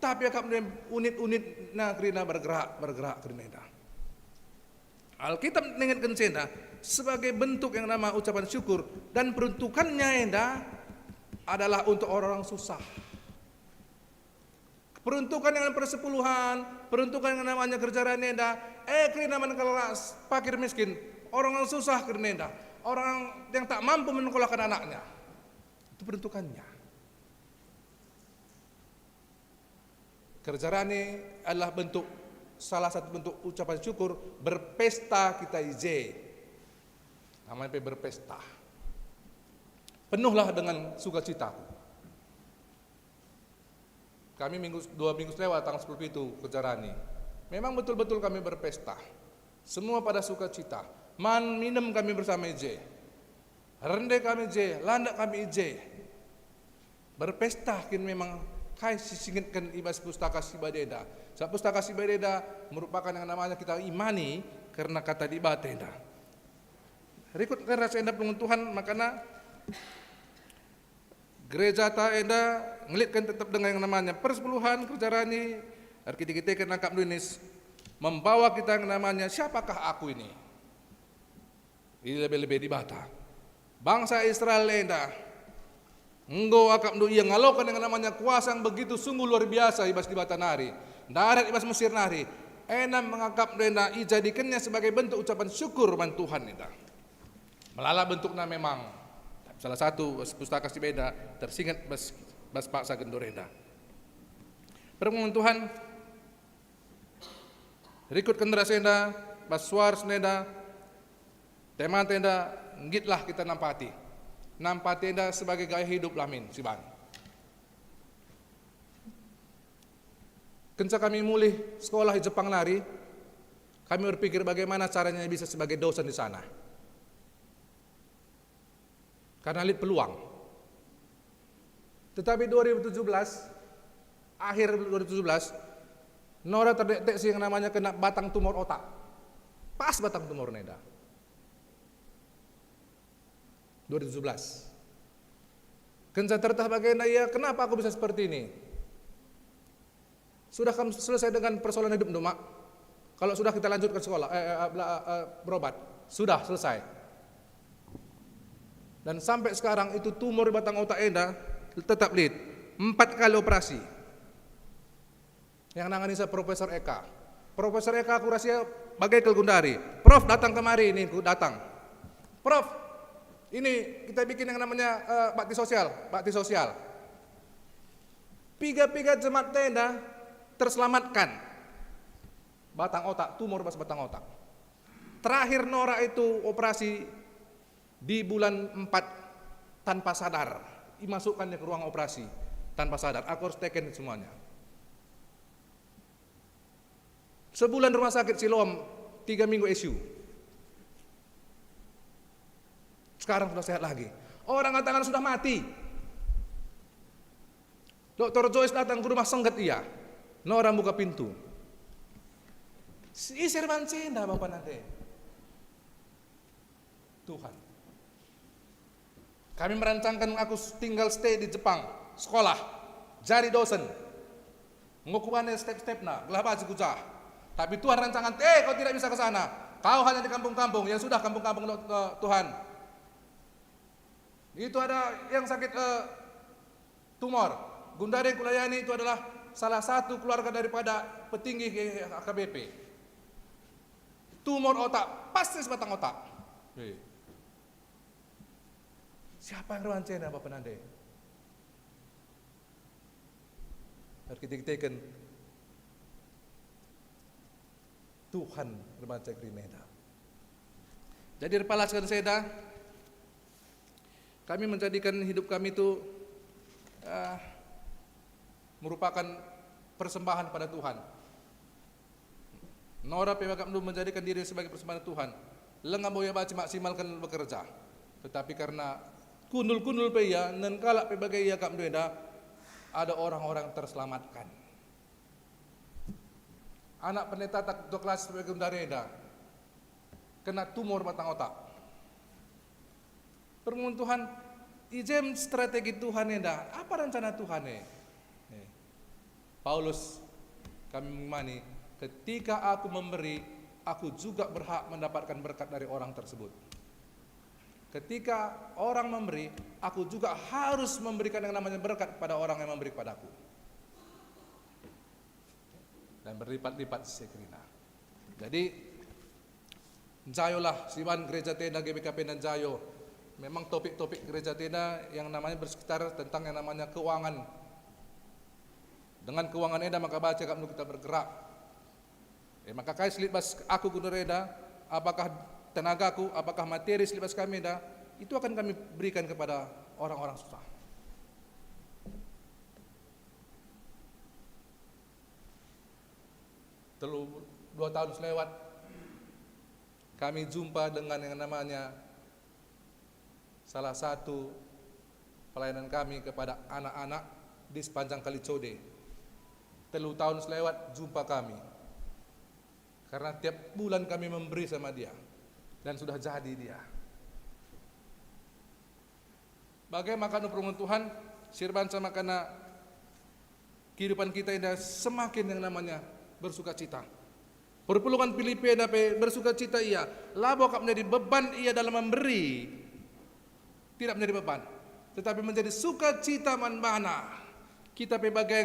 Tapi akapndu e, unit-unit kerina bergerak, bergerak kerina enda. Alkitab ningetken enda sebagai bentuk yang nama ucapan syukur, dan peruntukannya enda adalah untuk orang-orang susah. Peruntukan dengan persepuluhan, peruntukan dengan namanya kerja rani enda, eh, kerina man kalak s-, pakir miskin, orang yang susah kerina enda, orang yang tak mampu menyekolahkan anaknya. Itu peruntukannya. Kerja rani adalah bentuk, salah satu bentuk ucapan syukur, berpesta kita i je. Namanya pe berpesta. Penuhlah dengan sukacitaku. Kami minggu, dua minggu selewat tanggal sepuluh pitu kerja rani. Memang betul-betul kami berpesta. Semua pada sukacita. Man minem kami bersama i je. Rende kami i je, landak kami i je. Berpesta kin memang kai si singetken i bas Pustaka Si Badia enda. Sebab Pustaka Si Badia enda merupakan yang namanya kita imani kerna Kata Dibata enda. Rikut ras enda pengetahuan makana Gerejata enda ngelitken tetap denga yang namanya persepuluhan, kerja rani, erkite-kiteken akapndu ini, membawa kita yang namanya siapakah aku ini? Ini lebe-lebe Dibata. Bangsa Israel enda enggo akapndu ia ngaloken yang namanya kuasa yang begitu sungguh luar biasa i bas Dibata nari, ndarat i bas Mesir nari, enda mengakapndu enda ijadikennya sebagai bentuk ucapan syukur man Tuhan enda. Melala bentukna memang, tapi salah satu bas Pustaka Si Badia tersinget bas, bas paksa gendur enda. Perpulungen Tuhan, rikutken ras enda, bas suar senenda, temanta enda, nggitlah kita nampati. Nampati enda sebagai gaya hidup la min si banci. Kenca kami mulih sekolah i Jepang nari, kami berpikir bagaimana caranya bisa sebagai dosen di sana. Karena lit peluang. Tetapi dua ribu tujuh belas, akhir dua ribu tujuh belas, Nora terdeteksi yang namanya kena batang tumor otak. Pas batang tumor enda. Dua ribu tujuh belas. Kenca terteh bagenda ia, "Kenapa aku bisa seperti ini?" Sudah kam selesai dengan persoalan hidupndu, Mak? Kalau sudah, kita lanjutkan sekolah, eh, eh, eh, bela-, eh, berobat. Sudah selesai. Dan sampai sekarang itu tumor di batang otak enda tetap lit. Empat kali operasi. Yang nangani saya Profesor Eka. Profesor Eka, aku rahasia bage kal gundari. "Prof, datang kemari," ningku, datang. "Prof, ini kita bikin yang namanya, eh, bakti sosial, bakti sosial." Piga-piga jemaat enda terselamatkan. Batang otak, tumor bas batang otak. Terakhir Nora itu operasi di bulan empat tanpa sadar. Imasukkannya ke ruang operasi tanpa sadar. Aku harus teken semuanya. Sebulan rumah sakit Siloam, tiga minggu I C U. Sekarang sudah sehat lagi. Orang ngatakan sudah mati. Dokter Joyce datang ke rumah, sengget ia. Nora buka pintu. Si ise man si enda, Bapa nate? Tuhan. Kami merancangkan aku s-, tinggal stay di Jepang, sekolah, jadi dosen. Enggo kubane step-stepna, gelah banci ku jah. Tapi Tuhan rancangan, "Eh, kau tidak bisa ke sana. Kau hanya di kampung-kampung." Ya sudah, kampung-kampung, eh, Tuhan. Itu ada yang sakit, eh, tumor. Gundari yang kulayani itu adalah salah satu keluarga daripada petinggi H K B P. Tumor otak, pas sebatang otak. Eh. Siapa yang erbahanca enda, Bapa nande? Erkite-kiteken Tuhan erbahanca kerina enda. Jadi erpalasken enda, kami menjadikan hidup kami itu, eh, merupakan persembahan pada Tuhan. Nora pe akapndu menjadikan diri sebagai persembahan Tuhan, langa bo ia banci maksimalken bekerja. Tetapi karena kundul-kundul pe ia, nen kalak pe bage ia akapndu enda, ada orang-orang terselamatkan. Anak pendeta tak ketua klasis pe gundari enda kena tumor batang otak. Perpulungen Tuhan, i je strategi Tuhan enda, apa rencana Tuhan e? Eh, Paulus, kami mengimani, "Ketika aku memberi, aku juga berhak mendapatkan berkat dari orang tersebut." Ketika orang memberi, aku juga harus memberikan yang namanya berkat kepada orang yang memberi kepadaku. Dan berlipat-lipat si kerina. Jadi, njayolah siban gereja enda, G B K P enda njayo. Memang topik-topik gereja enda yang namanya bersekitar tentang yang namanya keuangan. Dengan keuangan enda maka banci akapndu kita bergerak. E, maka kai si lit bas aku gundari enda, apakah tenagaku, apakah materi si lit bas kami enda, itu akan kami berikan kepada orang-orang susah. Telu, dua tahun selewat, kami jumpa dengan yang namanya salah satu pelayanan kami kepada anak-anak di sepanjang Kali Code. Telu tahun selewat jumpa kami. Karena tiap bulan kami memberi sama dia. Dan sudah jadi dia. Bage maka perpulungen Tuhan, si erbahanca maka kehidupan kita enda semakin yang namanya bersukacita. Perpulungen Filipi enda pe bersukacita ia, labo akap menjadi beban ia dalam memberi. Tidak menjadi beban, tetapi menjadi sukacita man bana. Kita pe bage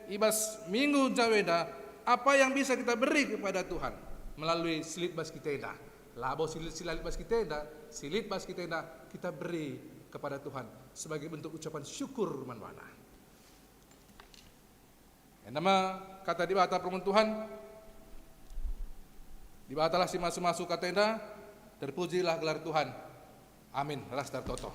i bas minggu njayo enda, apa yang bisa kita beri kepada Tuhan melalui si lit bas kita enda. Labo si lit, si la lit bas kita enda, si lit bas kita enda, kita beri kepada Tuhan sebagai bentuk ucapan syukur man bana. Enda me kata Dibata, perpulungen Tuhan. Dibatalah si masu-masu kata enda, terpujilah gelar Tuhan. Amin. Ras ertoto.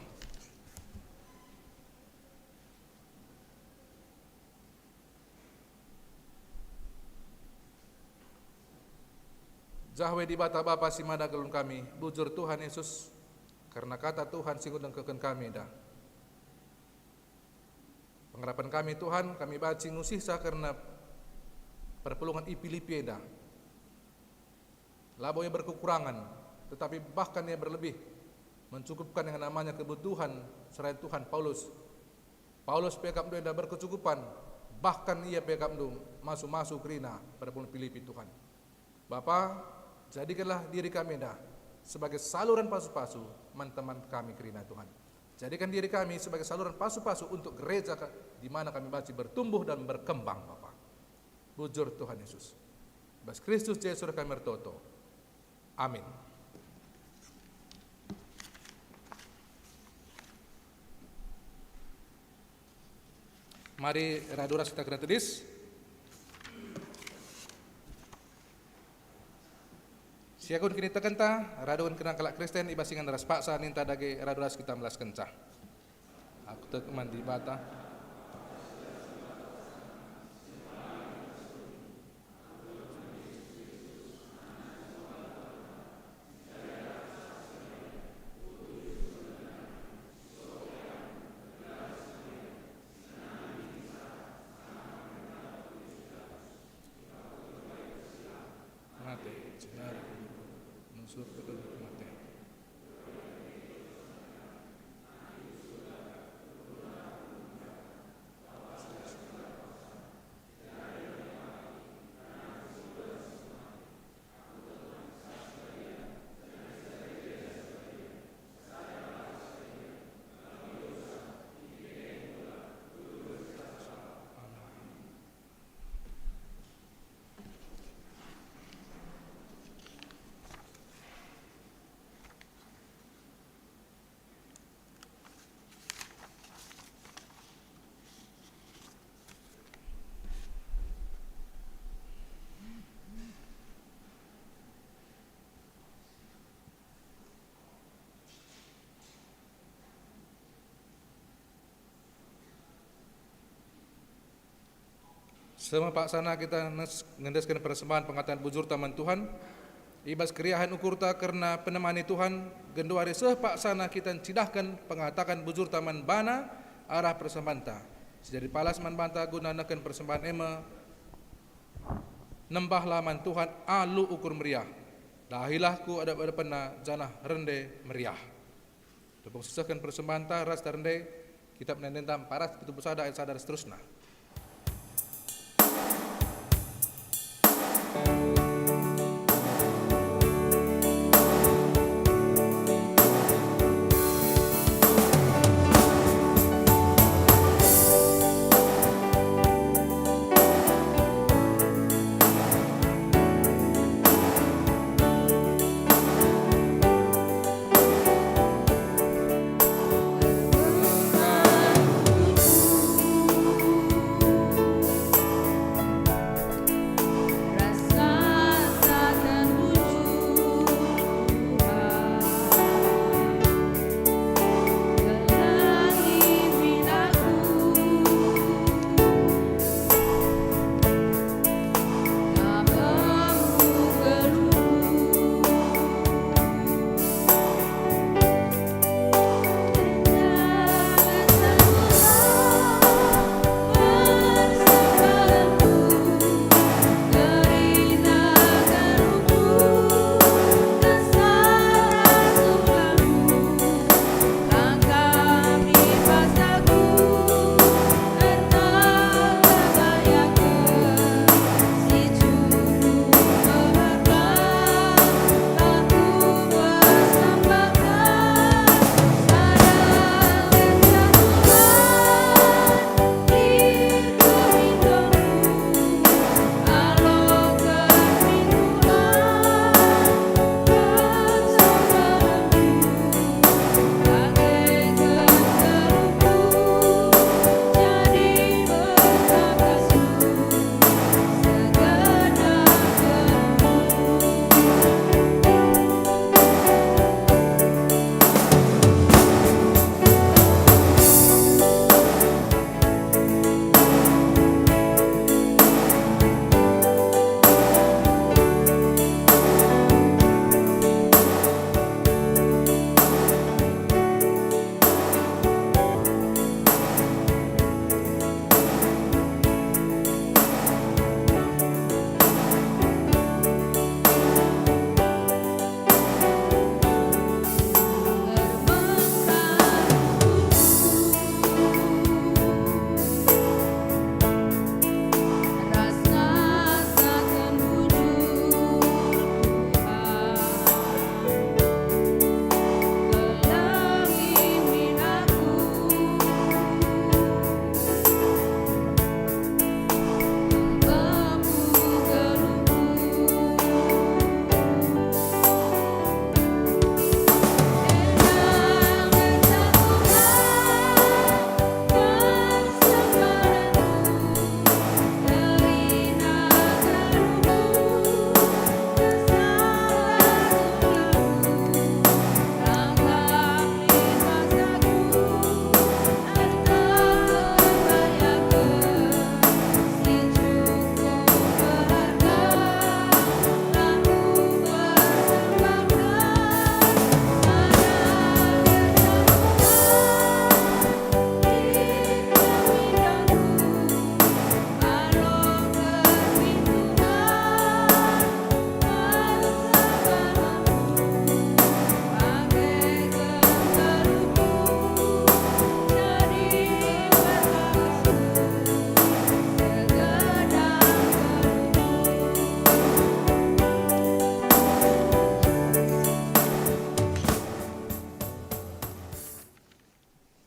Jahwe Dibata Bapa si mada nggeluh kami, bujur Tuhan Yesus, kerna kata Tuhan si enggo dengkehken kami enda. Pengarapen kami, Tuhan, kami banci ngusihsa kerna perpulungen i Filipi enda. Labo ia berkekurangan, tetapi bahkan ia berlebih, mencukupkan yang namanya kebutuhan serayan Tuhan Paulus. Paulus pe akapndu enda berkecukupan, bahkan ia pe akapndu masu-masu kerina perpulungen Filipi, Tuhan. Bapa, jadikenlah diri kami enda sebagai saluran pasu-pasu man teman kami kerina, Tuhan. Jadikan diri kami sebagai saluran pasu-pasu untuk gereja ka-, di mana kami banci bertumbuh dan berkembang, Bapa. Bujur Tuhan Yesus. Bas Kristus Jesus kami ertoto. Amin. Mari radu ras kita kerna tedis. Siakun kinitekenta, radu kerna kalak Kristen i bas ingan ras paksa ninta dage radu ras kita melaskenca. Aku tek man Dibata. Mate, jenari nusur kegeluh kematen. Seh me paksana kita nes-, ngendesken persembahen pengataken bujurta man Tuhan, i bas keriahen ukurta kerna penemani Tuhan, genduari seh paksana kita ncidahken pengataken bujurta man baNa arah persembahenta. Si jadi palas man banta guna nehken persembahen e me, nembahlah man Tuhan alu ukur meriah. Dahilah ku adep-adepenNa janah rende meriah. Tupung sisehken persembahenta ras ta rende, Kitap Ende-Endenta empat ratus pitu puluh sada ayat sada ras seterusna.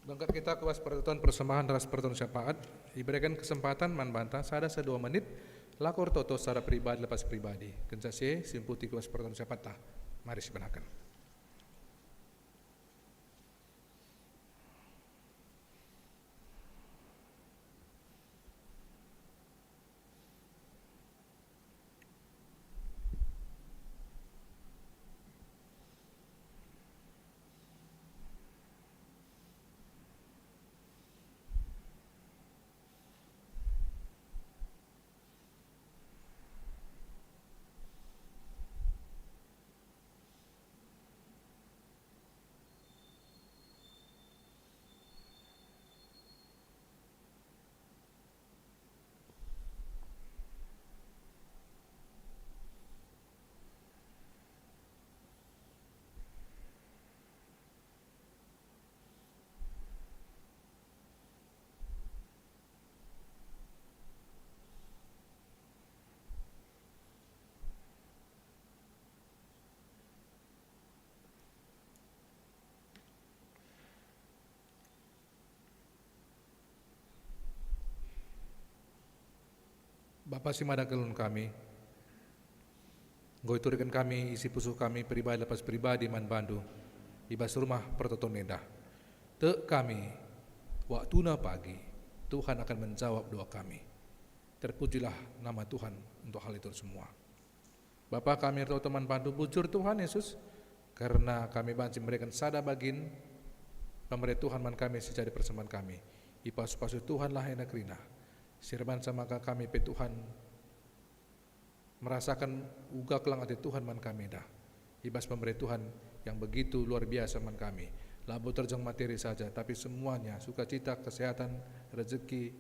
Bengket kita ku bas pertoton persembahen ras pertoton syafaat, ibereken kesempatan man banta sada se dua menit, lako ertoto secara pribadi lepas pribadi. Kenca si e, simputi ku bas pertoton syafaatta. Mari sibenaken. Bapa si mada kegeluhen kami, enggo ituriken kami isi pusuh kami pribadi lepas pribadi man bandu i bas rumah pertoton enda. Tek kami, waktuna pagi, Tuhan akan menjawab doa kami. Terpujilah nama Tuhan untuk hal itu semua. Bapa, kami ertoto man bandu bujur, Tuhan Yesus, kerna kami banci mereken sada bagin pemere Tuhan man kami si jadi persembahen kami. Ipasu-pasu Tuhanlah enda kerina, si erbanca maka kami pe, Tuhan, merasaken uga keleng ate Tuhan man kami enda. I bas pemere Tuhan yang begitu luar biasa man kami, labo terjeng materi saja, tapi semuanya, sukacita, kesehatan, rezeki,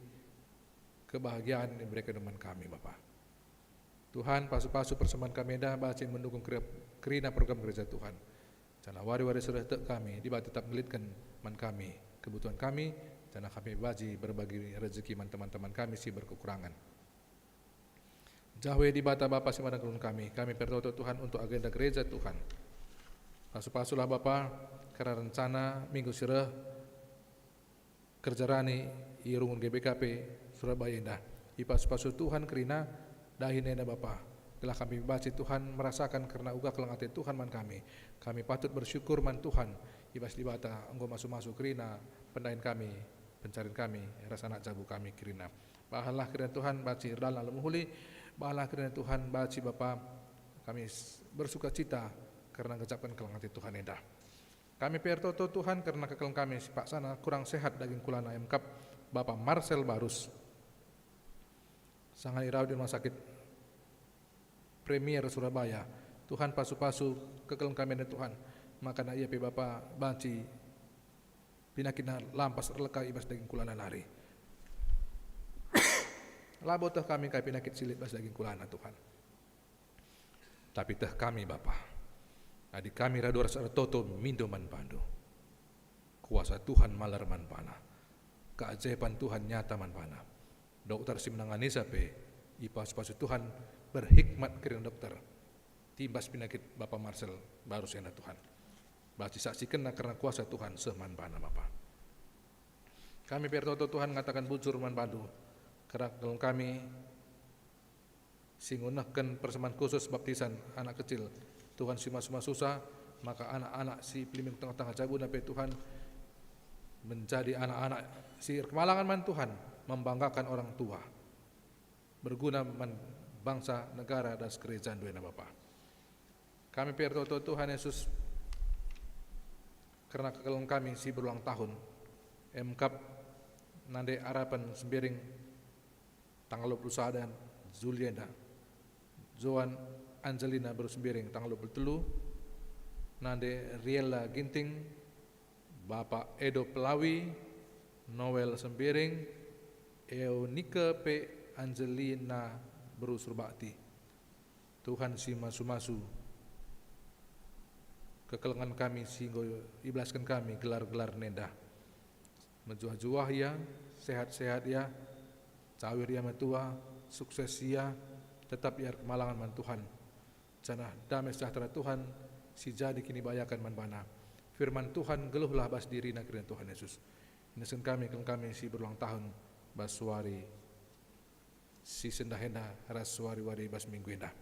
kebahagiaan ibereken man kami, Bapa. Tuhan, pasu-pasu persembahen kami enda banci mendukung keri-, kerina program gereja Tuhan. Janah wari-wari si reh tek kami, Dibata tetap ngelitken man kami kebutuhan kami, janah kami banci berbagi rezeki man teman-teman kami si berkekurangan. Jahwe Dibata Bapa si mada kegeluhen kami, kami pertoto Tuhan untuk agenda gereja Tuhan. Pasu-pasulah Bapa kerna rencana minggu si reh, kerja rani i Runggun G B K P Surabaya enda. Ipasu-pasu Tuhan kerina dahin enda Bapa, gelah kami banci Tuhan merasaken kerna uga keleng ate Tuhan man kami. Kami patut bersyukur man Tuhan i bas Dibata enggo masu-masu kerina pendahin kami, pencarian kami, ras anak jabu kami kerina. Bahanlah kerina Tuhan banci erdalan alu mehuli, bahanlah kerina Tuhan banci Bapa kami s-, bersukacita kerna ngejapken keleng ate Tuhan enda. Kami pe ertoto Tuhan kerna kekelengen kami si paksana kurang sehat daging kulana, emkap Bapa Marcel Barus. Sanga irawat i Rumah Sakit Premier Surabaya. Tuhan, pasu-pasu kekelengen kami enda Tuhan, maka ia pe Bapa banci pinakitna lampas erleka i bas daging kulana nari. Labo teh kami kai pinakit si lit bas daging kulana, Tuhan. Tapi teh kami, Bapa, adi kami radu ras ertoto mindo man bandu. Kuasa Tuhan malar man bana. Keajaiban Tuhan nyata man bana. Dokter si menanganisa pe ipasu-pasu Tuhan berhikmat kerina dokter. Timbas pinakit Bapa Marcel Barus enda, Tuhan. Banci saksikenna kerna kuasa Tuhan seh man bana, Bapa. Kami pe ertoto Tuhan ngataken bujur man bandu, kerna kekelengen kami si ngenehken persembahen khusus baptisan anak kecil. Tuhan si masu-masusa, maka anak-anak si pelimbing tengah-tengah jabuna pe Tuhan menjadi anak-anak si erkemalangen man Tuhan, membanggakan orang tua, berguna man bangsa, negara, ras gereja ndu enda Bapa. Kami pe ertoto Tuhan Yesus kerna kekelengen kami si berulang tahun, emkap Nande Arapen Sembiring, tanggal dua puluh sada Juli enda, Joan Angelina Barus Sembiring, tanggal dua puluh telu, Nande Riela Ginting, Bapa Edo Pelawi, Noel Sembiring, Eunike pe Angelina Barus Surbakti. Tuhan si masu-masu kekelengen kami si enggo ibelasken kami gelar-gelar nenda. Mejuah-juah ia, sehat-sehat ia, cawir ia metua, sukses ia, tetap ia erkemalangen man Tuhan. Janah dame sejahtera Tuhan si jadi kinibayaken man bana. Firman Tuhan geluhlah bas dirina kerina Tuhan Yesus. Iendesken kami kekelengen kami si berulang tahun bas wari si sendah enda ras wari-wari bas minggu enda.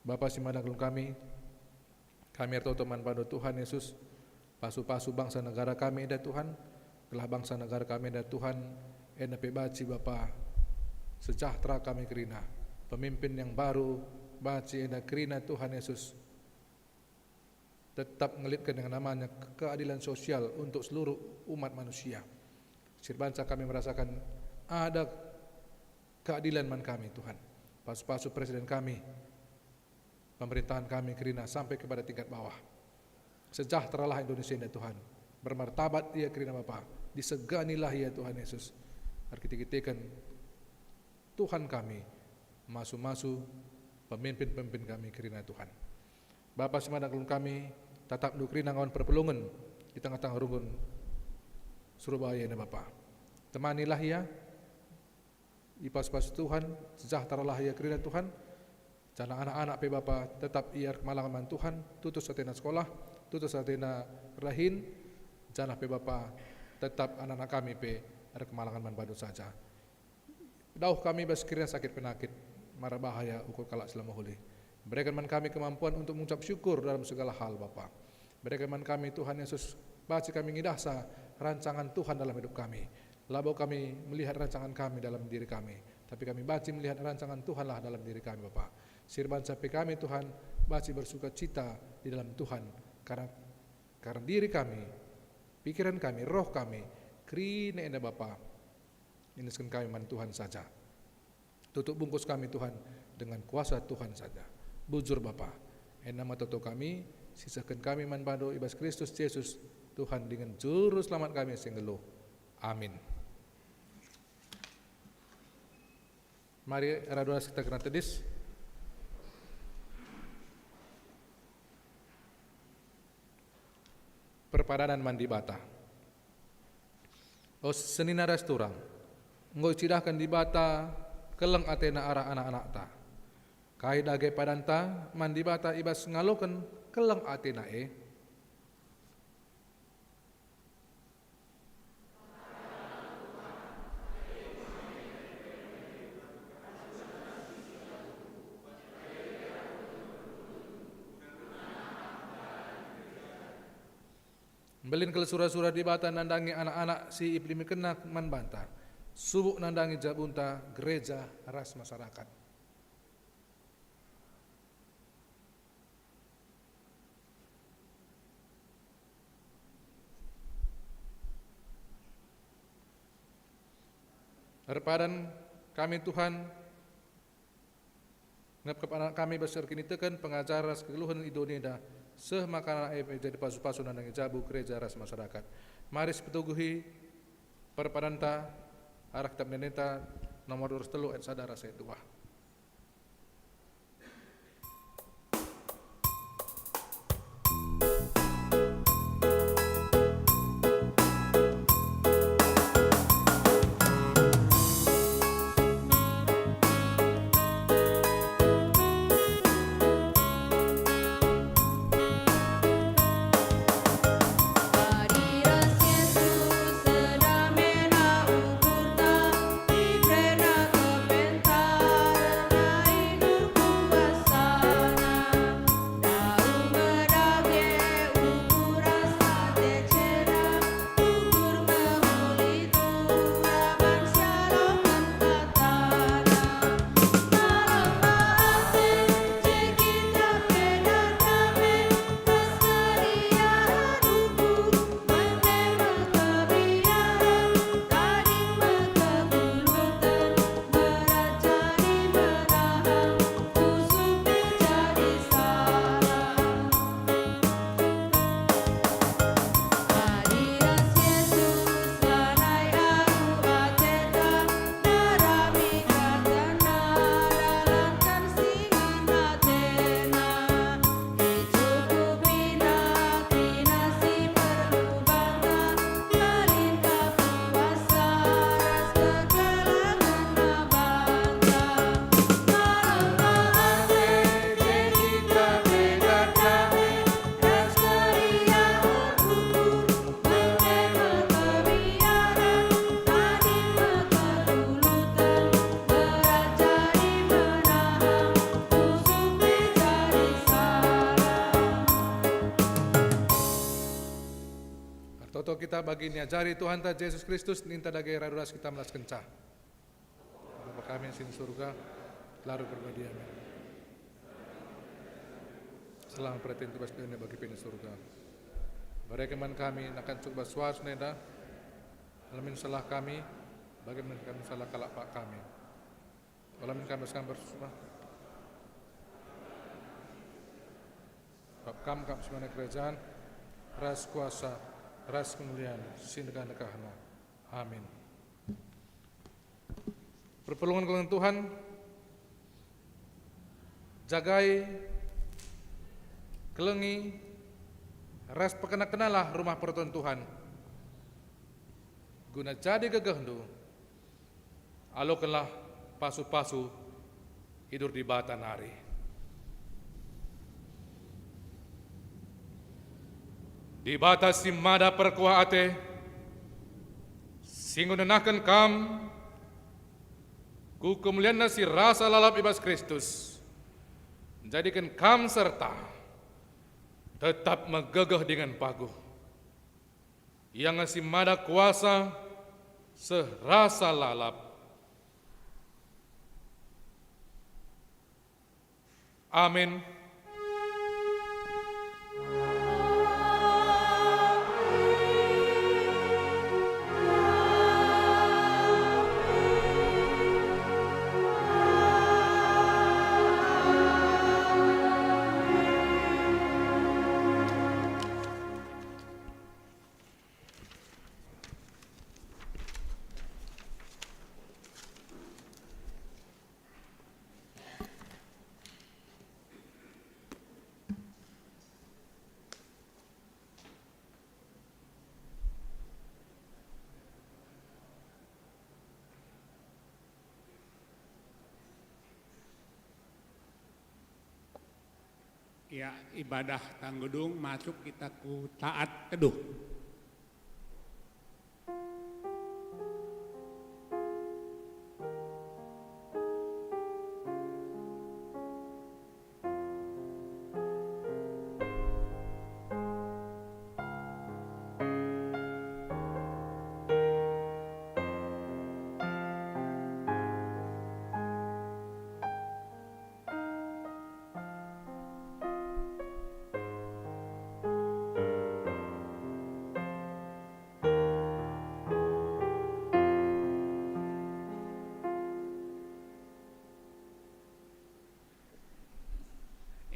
Bapa si mada kekelengen kami, kami ertoto man bandu Tuhan Yesus, pasu-pasu bangsa negara kami enda Tuhan, gelah bangsa negara kami enda Tuhan, enda pe banci Bapa sejahtera kami kerina. Pemimpin yang baru banci enda kerina Tuhan Yesus tetap ngelitken yang namanya ke-, keadilan sosial untuk seluruh umat manusia. Si erbanca kami merasaken ada keadilan man kami, Tuhan. Pasu-pasu presiden kami, pemerintahan kami kerina sampai kepada tingkat bawah. Sejahteralah Indonesia enda, Tuhan. Bermartabat ia kerina Bapa. Diseganilah ia, Tuhan Yesus. Erkite-kiteken Tuhan kami masu-masu pemimpin-pemimpin kami kerina Tuhan. Bapa si mada kekelengen kami, tatapndu kerina ngawan perpulungen i tengah-tengah runggun Surabaya enda Bapa. Temanilah ia, ipasu-pasu Tuhan, sejahteralah ia kerina Tuhan, janah anak-anak pe Bapa tetap ia erkemalangen man Tuhan, tutus atena sekolah, tutus atena rahin, janah pe Bapa tetap anak-anak kami pe erkemalangen man bandu saja. Dauh kami bas kerina sakit penakit, mara bahaya ukur kalak si la mehuli. Bereken man kami kemampuan untuk mengucap syukur dalam segala hal, Bapa. Bereken man kami, Tuhan Yesus, banci kami ngidahsa rancangan Tuhan dalam hidup kami. Labo kami melihat rancangan kami dalam diri kami, tapi kami banci melihat rancangan Tuhanlah dalam diri kami, Bapa. Si erbahanca pe kami, Tuhan, banci bersukacita di dalam Tuhan, karena, karena diri kami, pikiran kami, roh kami, kerina enda, Bapa, iendesken kami man Tuhan saja. Tutup bungkus kami, Tuhan, dengan kuasa Tuhan saja. Bujur, Bapa, enda me toto kami, sisehken kami man baNdu i bas Kristus Jesus, Tuhan dingen Juru Selamat kami si nggeluh. Amin. Mari radu ras kita kerna tedis. Perpadanan man Dibata. O senina ras turang, enggo icidahken Dibata keleng ateNa arah anak-anakta. Kai dage padanta man Dibata i bas ngaloken keleng ateNa e? Mbelin kal sura-sura Dibata nandangi anak-anak si ipilihkenNa man banta, subuk nandangi jabunta gereja ras masyarakat. Erpadan kami, Tuhan, ngepkep anak kami bas erkiniteken pengajar ras kegeluhen i doni enda, seh maka anak e jadi pasu-pasu nandangi jabu gereja ras masyarakat. Mari sipetuguhi perpadanta arah kitab ende-enda nomor dua ratus telu ayat sada ras ayat dua. Ertoto kita bagi niajari Tuhanta Jesus Kristus, ninta dage radu ras kita melaskenca. Bapa kami si di surga, gelarNdu erbadia min. Selamat perhatian tugas dunia bagi pini surga. Bareken man kami nakan cukup bas suas nenda, alamin salah kami, bagi man kami salah kalak pak kami. Alamin kami sekarang bersusah. Bab kam kap semana kerajaan, ras kuasa, ras kemulian, si ndekah-ndekahna. Amin. Perpulungen keleng Tuhan, jagai, kelengi, ras pekena-kenalah rumah pertoton Tuhan, guna jadi gegehndu, alokenlah pasu-pasu idur Dibata nari. Dibata si mada perkuah ate, si enggo nenahken kam Ku kemulianNa si rasa lalap i bas Kristus, njadiken kam serta tetap megegeh dingen paguh. Ia nge si mada kuasa seh rasa lalap. Amin. Ya, ibadah tanggung masuk kita ku taat teduh.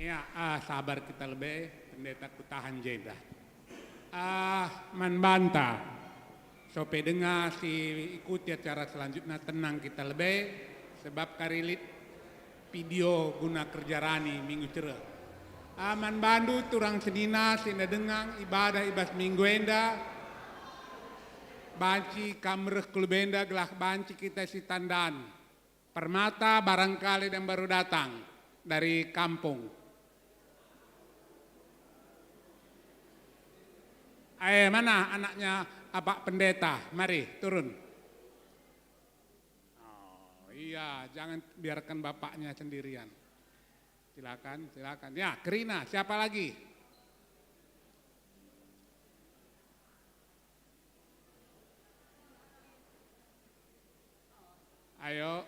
Ya, ah, sabar kita lebe, pendeta kutahan jenda. Ah, man banta, sope denga si ikuti acara selanjutnya, tenang kita lebe, sebab kari lit video guna kerja rani minggu cereh. Ah, man bandu turang senina si ndedengang ibadah i bas minggu enda, banci kam reh ku lebe enda gelah banci kita sitandan. Permata barangkali dan baru datang dari kampung. Eh, mana anaknya Bapak Pendeta? Mari, turun. Oh, iya, jangan biarkan bapaknya sendirian. Silakan, silakan. Ya, Kerina, siapa lagi? Ayo,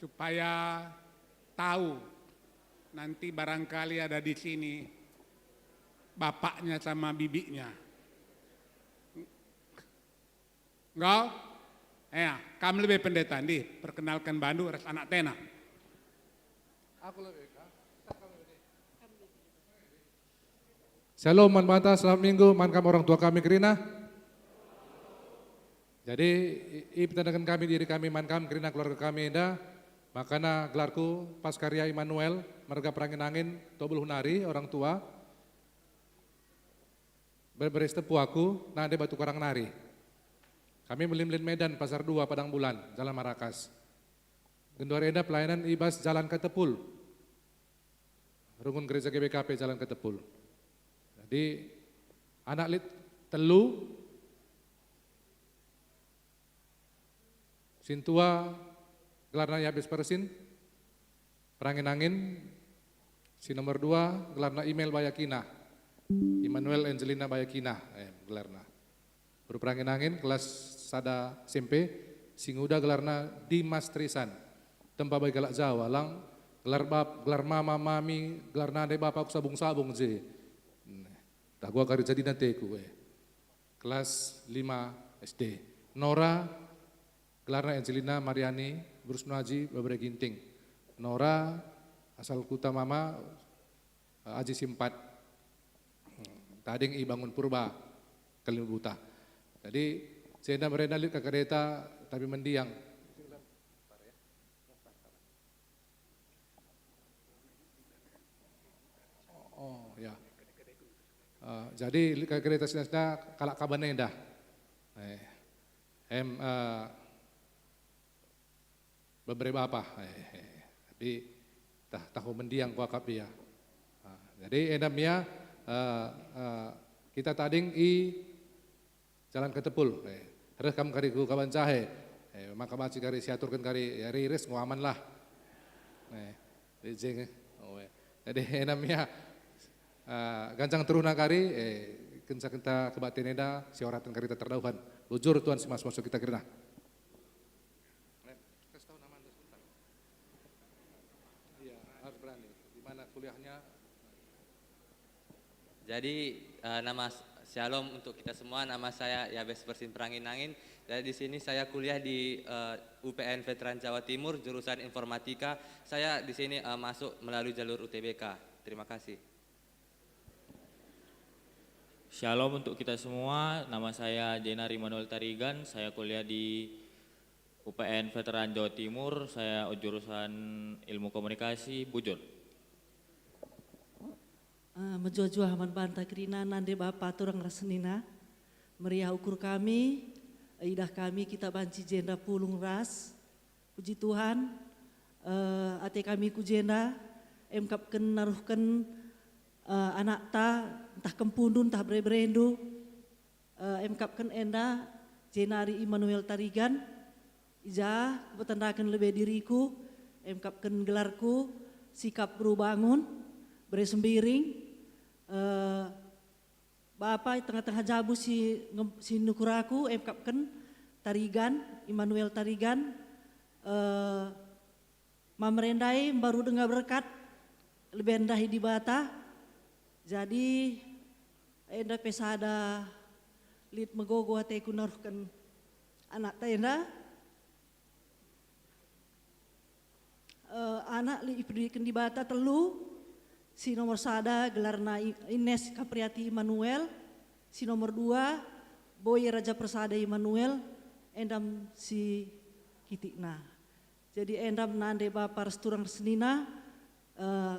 supaya tahu nanti barangkali ada di sini bapaknya sama bibinya. Enggo? Ya, kam lebe pendeta, ndi, perkenalken bandu ras anak tena. Aku lebe, Kak. Shalom, man banta, selamat minggu, man kam orang tua kami kerina. Jadi, i-, ipetendaken kami diri kami man kam kerina keluarga kami enda, makana gelarku Paskaria Immanuel, marga Perangin-angin, Tobuluh nari, orang tua. Berberi Sitepu aku, nande Batu Karang nari. Kami melin-melin Medan, Pasar Dua, Padang Bulan, Jalan Marakas. Genduari enda pelayanan i bas Jalan Ketepul. Runggun gereja G B K P Jalan Ketepul. Jadi, anak lit telu, sintua gelarna Yabes Persin, Perangin-angin, si nomor dua gelarna Imel Bayakina, Immanuel Angelina Bayakina, eh, gelarna. Guru Perangin-angin kelas sada S M P, si nguda gelarna Dimas Trisan. Tempa bagi kalak Jawa, lang gelar bap-, gelar mama, mami, gelar nande bapa ku sabung-sabung je. Neh, tah gua kari jadina teku, eh. Kelas lima S D. Nora, gelarna Angelina Mariani, Bruce Nuaji, Babere Ginting. Nora, asal kuta mama, eh, Aji Simpat. Tading i Bangun Purba, Kalimabuta. Jadi, si enda merenda lit ka kereta, tapi mendiang. Oh, ya. Eh, jadi, lit ka kereta si enda kalak Kaban enda. Eh, em, eh, Bebere bapa. Eh, eh. Tapi tah, tahu mendiang kuakap ia. Ah, jadi enda mia, eh, eh, kita tading i Jalan Ketepul. Eh, reh kam kari ku Kaban Jahe. Eh, maka banci kari siaturken kari, ya, riris, ngo aman lah. Eh, ijing, eh. Oh, eh. Jadi, enam ya, eh, ganjang teruna kari, eh, kenca kita kebaktin enda, sioratan kari kita terdauhan. Bujur Tuhan si Mas masuk kita kerina. Iya, harus berani. Di mana kuliahnya? Jadi, eh, nama s-, shalom untuk kita semua. Nama saya Yabes Persin Perangin-angin. Jadi, di sini saya kuliah di, eh, U P N Veteran Jawa Timur, jurusan Informatika. Saya di sini, eh, masuk melalui jalur U T B K. Terima kasih. Shalom untuk kita semua. Nama saya Jenari Manuel Tarigan. Saya kuliah di U P N Veteran Jawa Timur. Saya jurusan Ilmu Komunikasi. Bujur. Ah, mejuah-juah man banta kerina nande bapa turang ras senina. Meriah ukur kami, idah kami kita banci jenda pulung ras. Puji Tuhan, eh, ate kami ku jenda, emkapken naruhken, eh, anakta, ntah kempundu, ntah bere-berendu, eh, emkapken enda, jenari Immanuel Tarigan, i ja kupetendaken lebe diriku, emkapken gelarku, sikap beru bangun, bere sembiring, eh, bapa i tengah-tengah jabu si nge-, si nukur aku, emkapken Tarigan, Immanuel Tarigan, eh, Mamer ndai mbaru denga berkat, leben ndahi Dibata. Jadi, enda pe sada lit megogo ateku naruhken anakta enda. Eh, anak lit ipeduliken Dibata telu, si nomor sada gelarna I-, Ines Kapriati Immanuel, si nomor dua, Boy Raja Persada Immanuel, endam si kitikna. Jadi endam nande bapa ras turang ras senina, eh,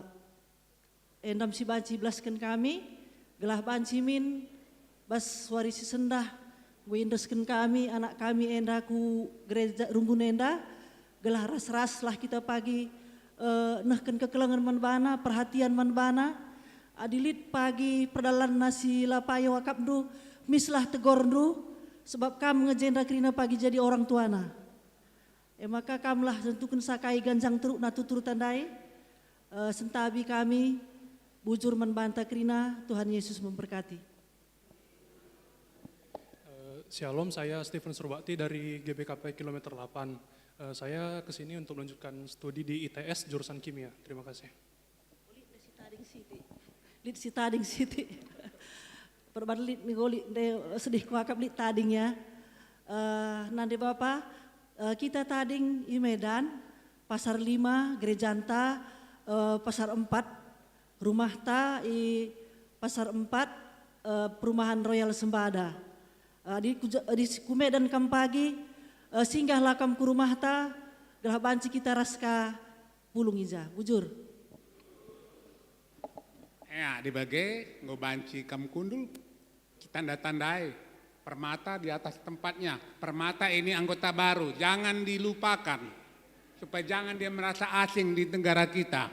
endam si banci ibelasken kami, gelah banci min bas wari si sendah, enggo iendesken kami, anak kami enda ku gereja runggun enda, gelah ras-raslah kita pagi, eh, nehken kekelengen man bana, perhatian man bana. Adi lit pagi perdalanna si la payo akapndu, mislah tegorndu, sebab kam nge jenda kerina pagi jadi orang tuana. E maka kamlah nentuken sakai ganjang terukna tuturta ndai, eh, sentabi kami, bujur man banta kerina, Tuhan Yesus memberkati. Eh, Shalom, saya Stephen Surbakti dari G B K P kilometer delapan. Eh, saya ke sini untuk melanjutkan studi di I T S jurusan kimia. Terima kasih. Lit si tading siti. Lit si tading siti. Perban lit ni goli nde sedih kuakap lit tading ya. Eh, nande bapa, eh, kita tading i Medan, Pasar Lima, gerejanta, eh, Pasar Empat, rumahta i Pasar Empat, eh, perumahan Royal Sembada. Eh, di ku, di ku Medan kam pagi, eh, singgahlah kam ku rumahta, gelah banci kita ras ka pulung i ja. Bujur. Ya, dibage, enggo banci kam kundul, tanda-tandai. Permata di atas tempatnya. Permata ini anggota baru, jangan dilupakan. Supaya jangan dia merasa asing di negara kita.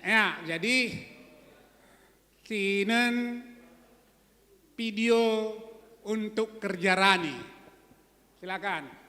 Ya, jadi sinen video untuk kerja rani. Silakan.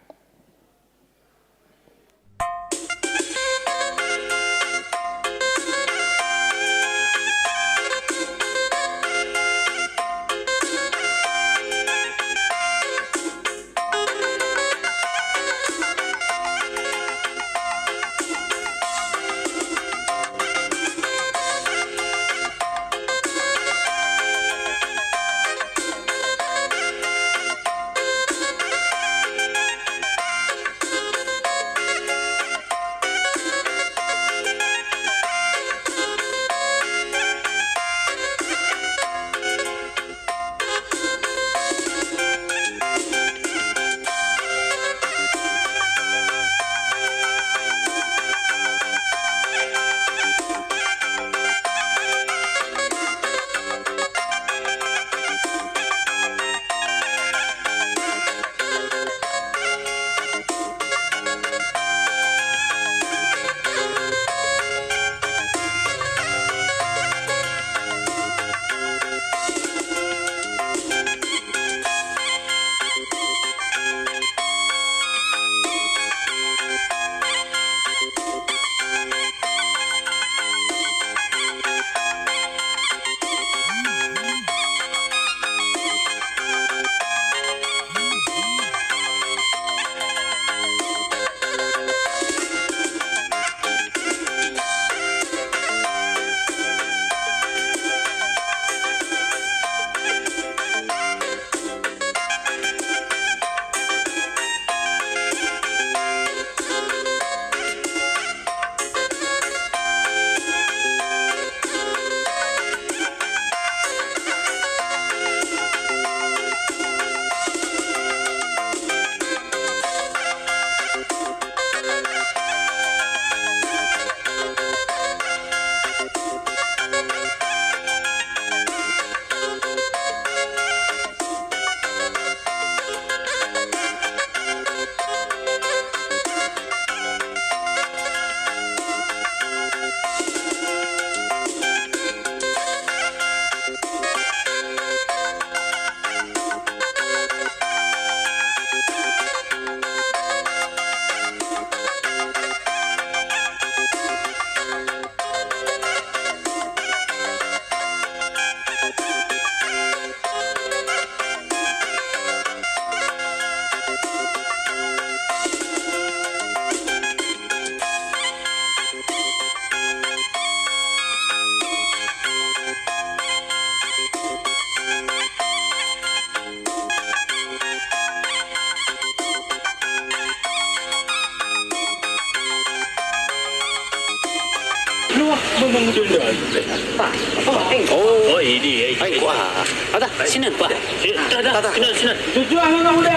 Oh, oh, ini, ini. Ai, wah. Ada, sini, Pak. Eh, dah, dah, dah, dah. Sini, sini. Tujuan mana udah?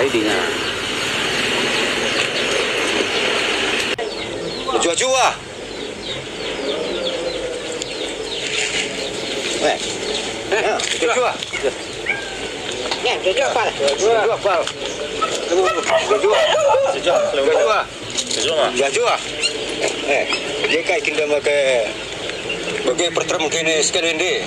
Ai, ini, nah. Tujuan, tujuan. Eh. Eh, tujuan. Ya, tujuan, Pak. Tujuan, Pak. Tujuan. Tujuan. Tujuan. Tujuan. Eh, je kai kin da make bage perterem kene sekali ndi?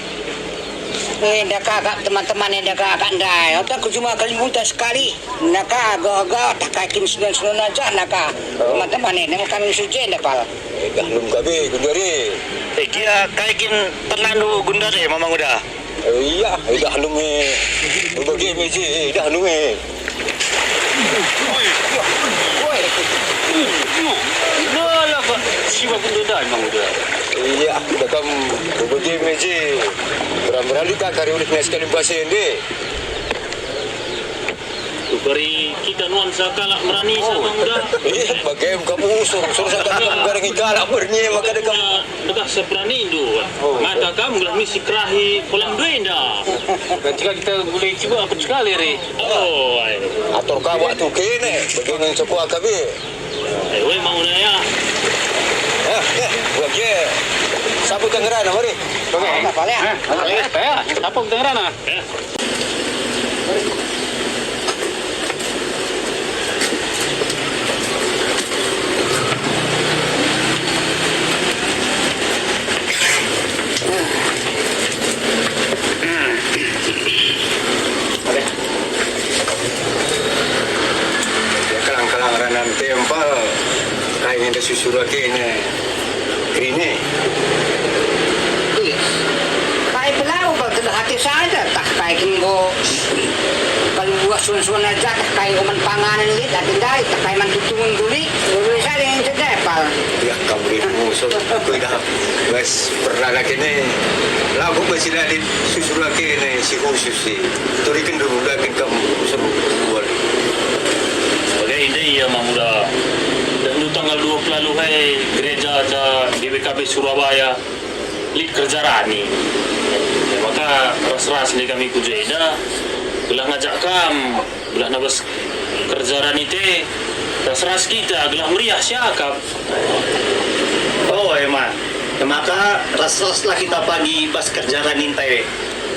Eh, enda ka kak teman-teman, enda ka kak ndai. Otak ku cuma kali buta sekali. Enda ka, go, go, tak kai kin senang-senang aja, enda ka. Teman-teman, enda kami suje, enda pal. Eh, dah lum gabe, gundari. Eh, gia kai kin tenandu gundari, Mamang Uda? Iya, idah nume. Bage me je, idah nume. Woi. Woi. Nala, Pak. Siwa pun dendai, Mang Uda. Iya, dah kam bage me je. Beram-berali tak kari ulih nai sekali base ende. Beri kita nuansa kalak merani, oh, sama muda. Iya, bage kamu usur, usur saja kamu garengi kalak merani, maka deka. Deka seberani ndu. Oh. Maka kamu lah misi kerahi kolam dua enda. Dan jika kita mulai coba apa sekali, Re? Oh, ai. Atur kawak tu kene, bagaimana cekuak kami? Eh, weh, mau naya. Ah, eh, bagi. Sapu tangerana, mari. Oke. Apa, Lea? Eh, apa, Lea? Sapu tangerana. Eh. Ya, kalang-kalang ranan tempel, kai nge nda susur ake ne. Kerine. Iya. Kai pelau kal tedeh ate saja, tah kai kin enggo kalu buah sun-sun aja, tah kai enggo man panganen lit ate ndai, tah kai man tutungen lit, nggo saja yang cedepal. Ya, kam lit musuh, aku dah bas pernah lagi ne. Lagu bas lit susur lagi ne, si khusus si. Turiken dulu daging kam seru buat. Sebagai ide ia, Mang Uda. Dan dulu tanggal dua puluh lalu hai gereja aja G B K B Surabaya lit kerja rani. Ya, maka ras-ras nih kami ku jenda, gelah ngajak kam, gelah nabas kerja rani te, ras-ras kita, gelah meriah siakap. Oh, emang. Ya, maka ras-raslah kita pagi bas kerja rani te.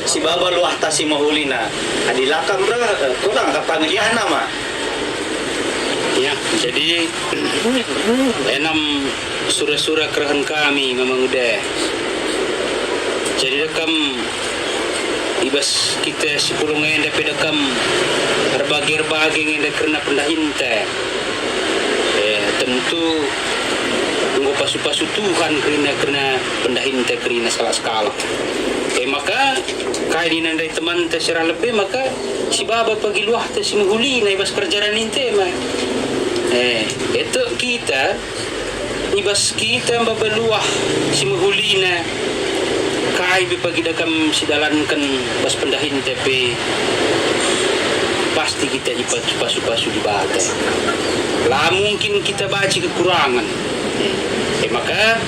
Si baba luahta si mehulina. Adi la kam reh, eh, kurang ka pangeliahna ma. Ya, jadi, enam sura-sura kerehen kami, Mamang Uda. Jadi dekam i bas kita si pulung enda pe dekam erbage-erbage nge enda kerna pendahinta. Eh, tentu enggo pasu-pasu Tuhan kerina, kerna pendahinta kerina salah sekalak. E maka, kai nina ndai temanta si ralep e, maka si baba pagi luahta si mehulina i bas kerja raninta e ma. E, etek kita, i bas kita maba luah si mehulina, kai pe pagi dekam sidalanken bas pendahinta pe, pasti kita ipasu-pasu Dibata. La mungkin kita banci kekurangen. E maka,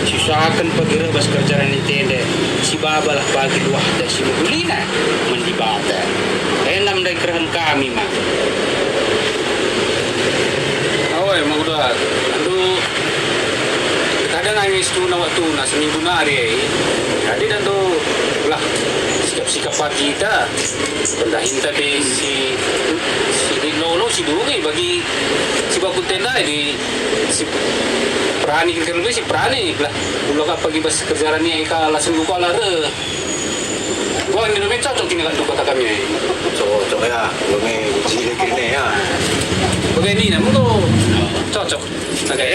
siusahaken pagi reh bas kerja raninta enda, si babalah pagi luahta si mehulina man Dibata. Enam ndai kerehen kami ma. Awai, Mang Uda, aduh, kadang angi situna waktuna seminggu nari, eh. Jadi dan tu lah sikap-sikap pagi kita, pendahinta pe si, si nono si dungi bagi si bakun tenda di Si perani kira-kira si perani lah. Ulo ka pagi bas kerja rani ka la senggo ka la reh. Wah, ini namanya cocok ini kan kota kami. Cocok ya, kami jile kene ya. Oke, ini namun tuh cocok. Oke.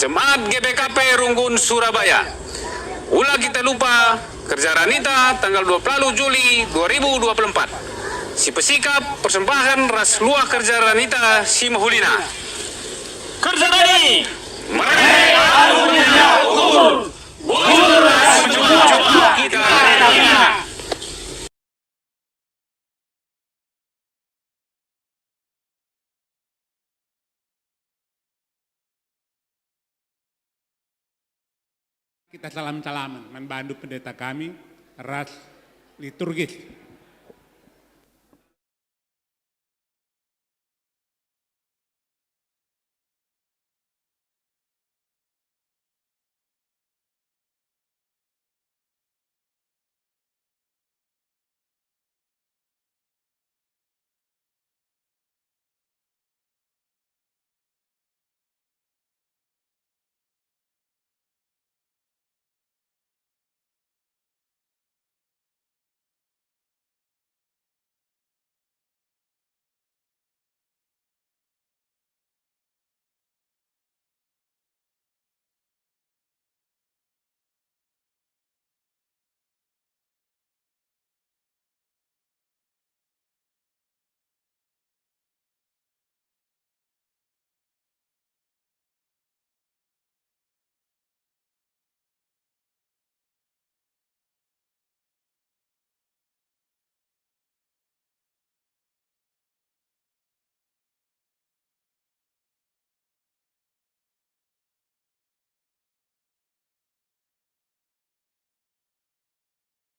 Jemaat G B K P Runggun Surabaya. Ula kita lupa kerja ranita tanggal dua puluh Juli dua ribu dua puluh empat. Si pesikap persembahan ras luah kerja ranita si mehulina. Kerja tadi. Mereka alu ukur. Bujur ras mejuah-juah kita. Kita salam-salaman man bandu pendeta kami ras liturgis.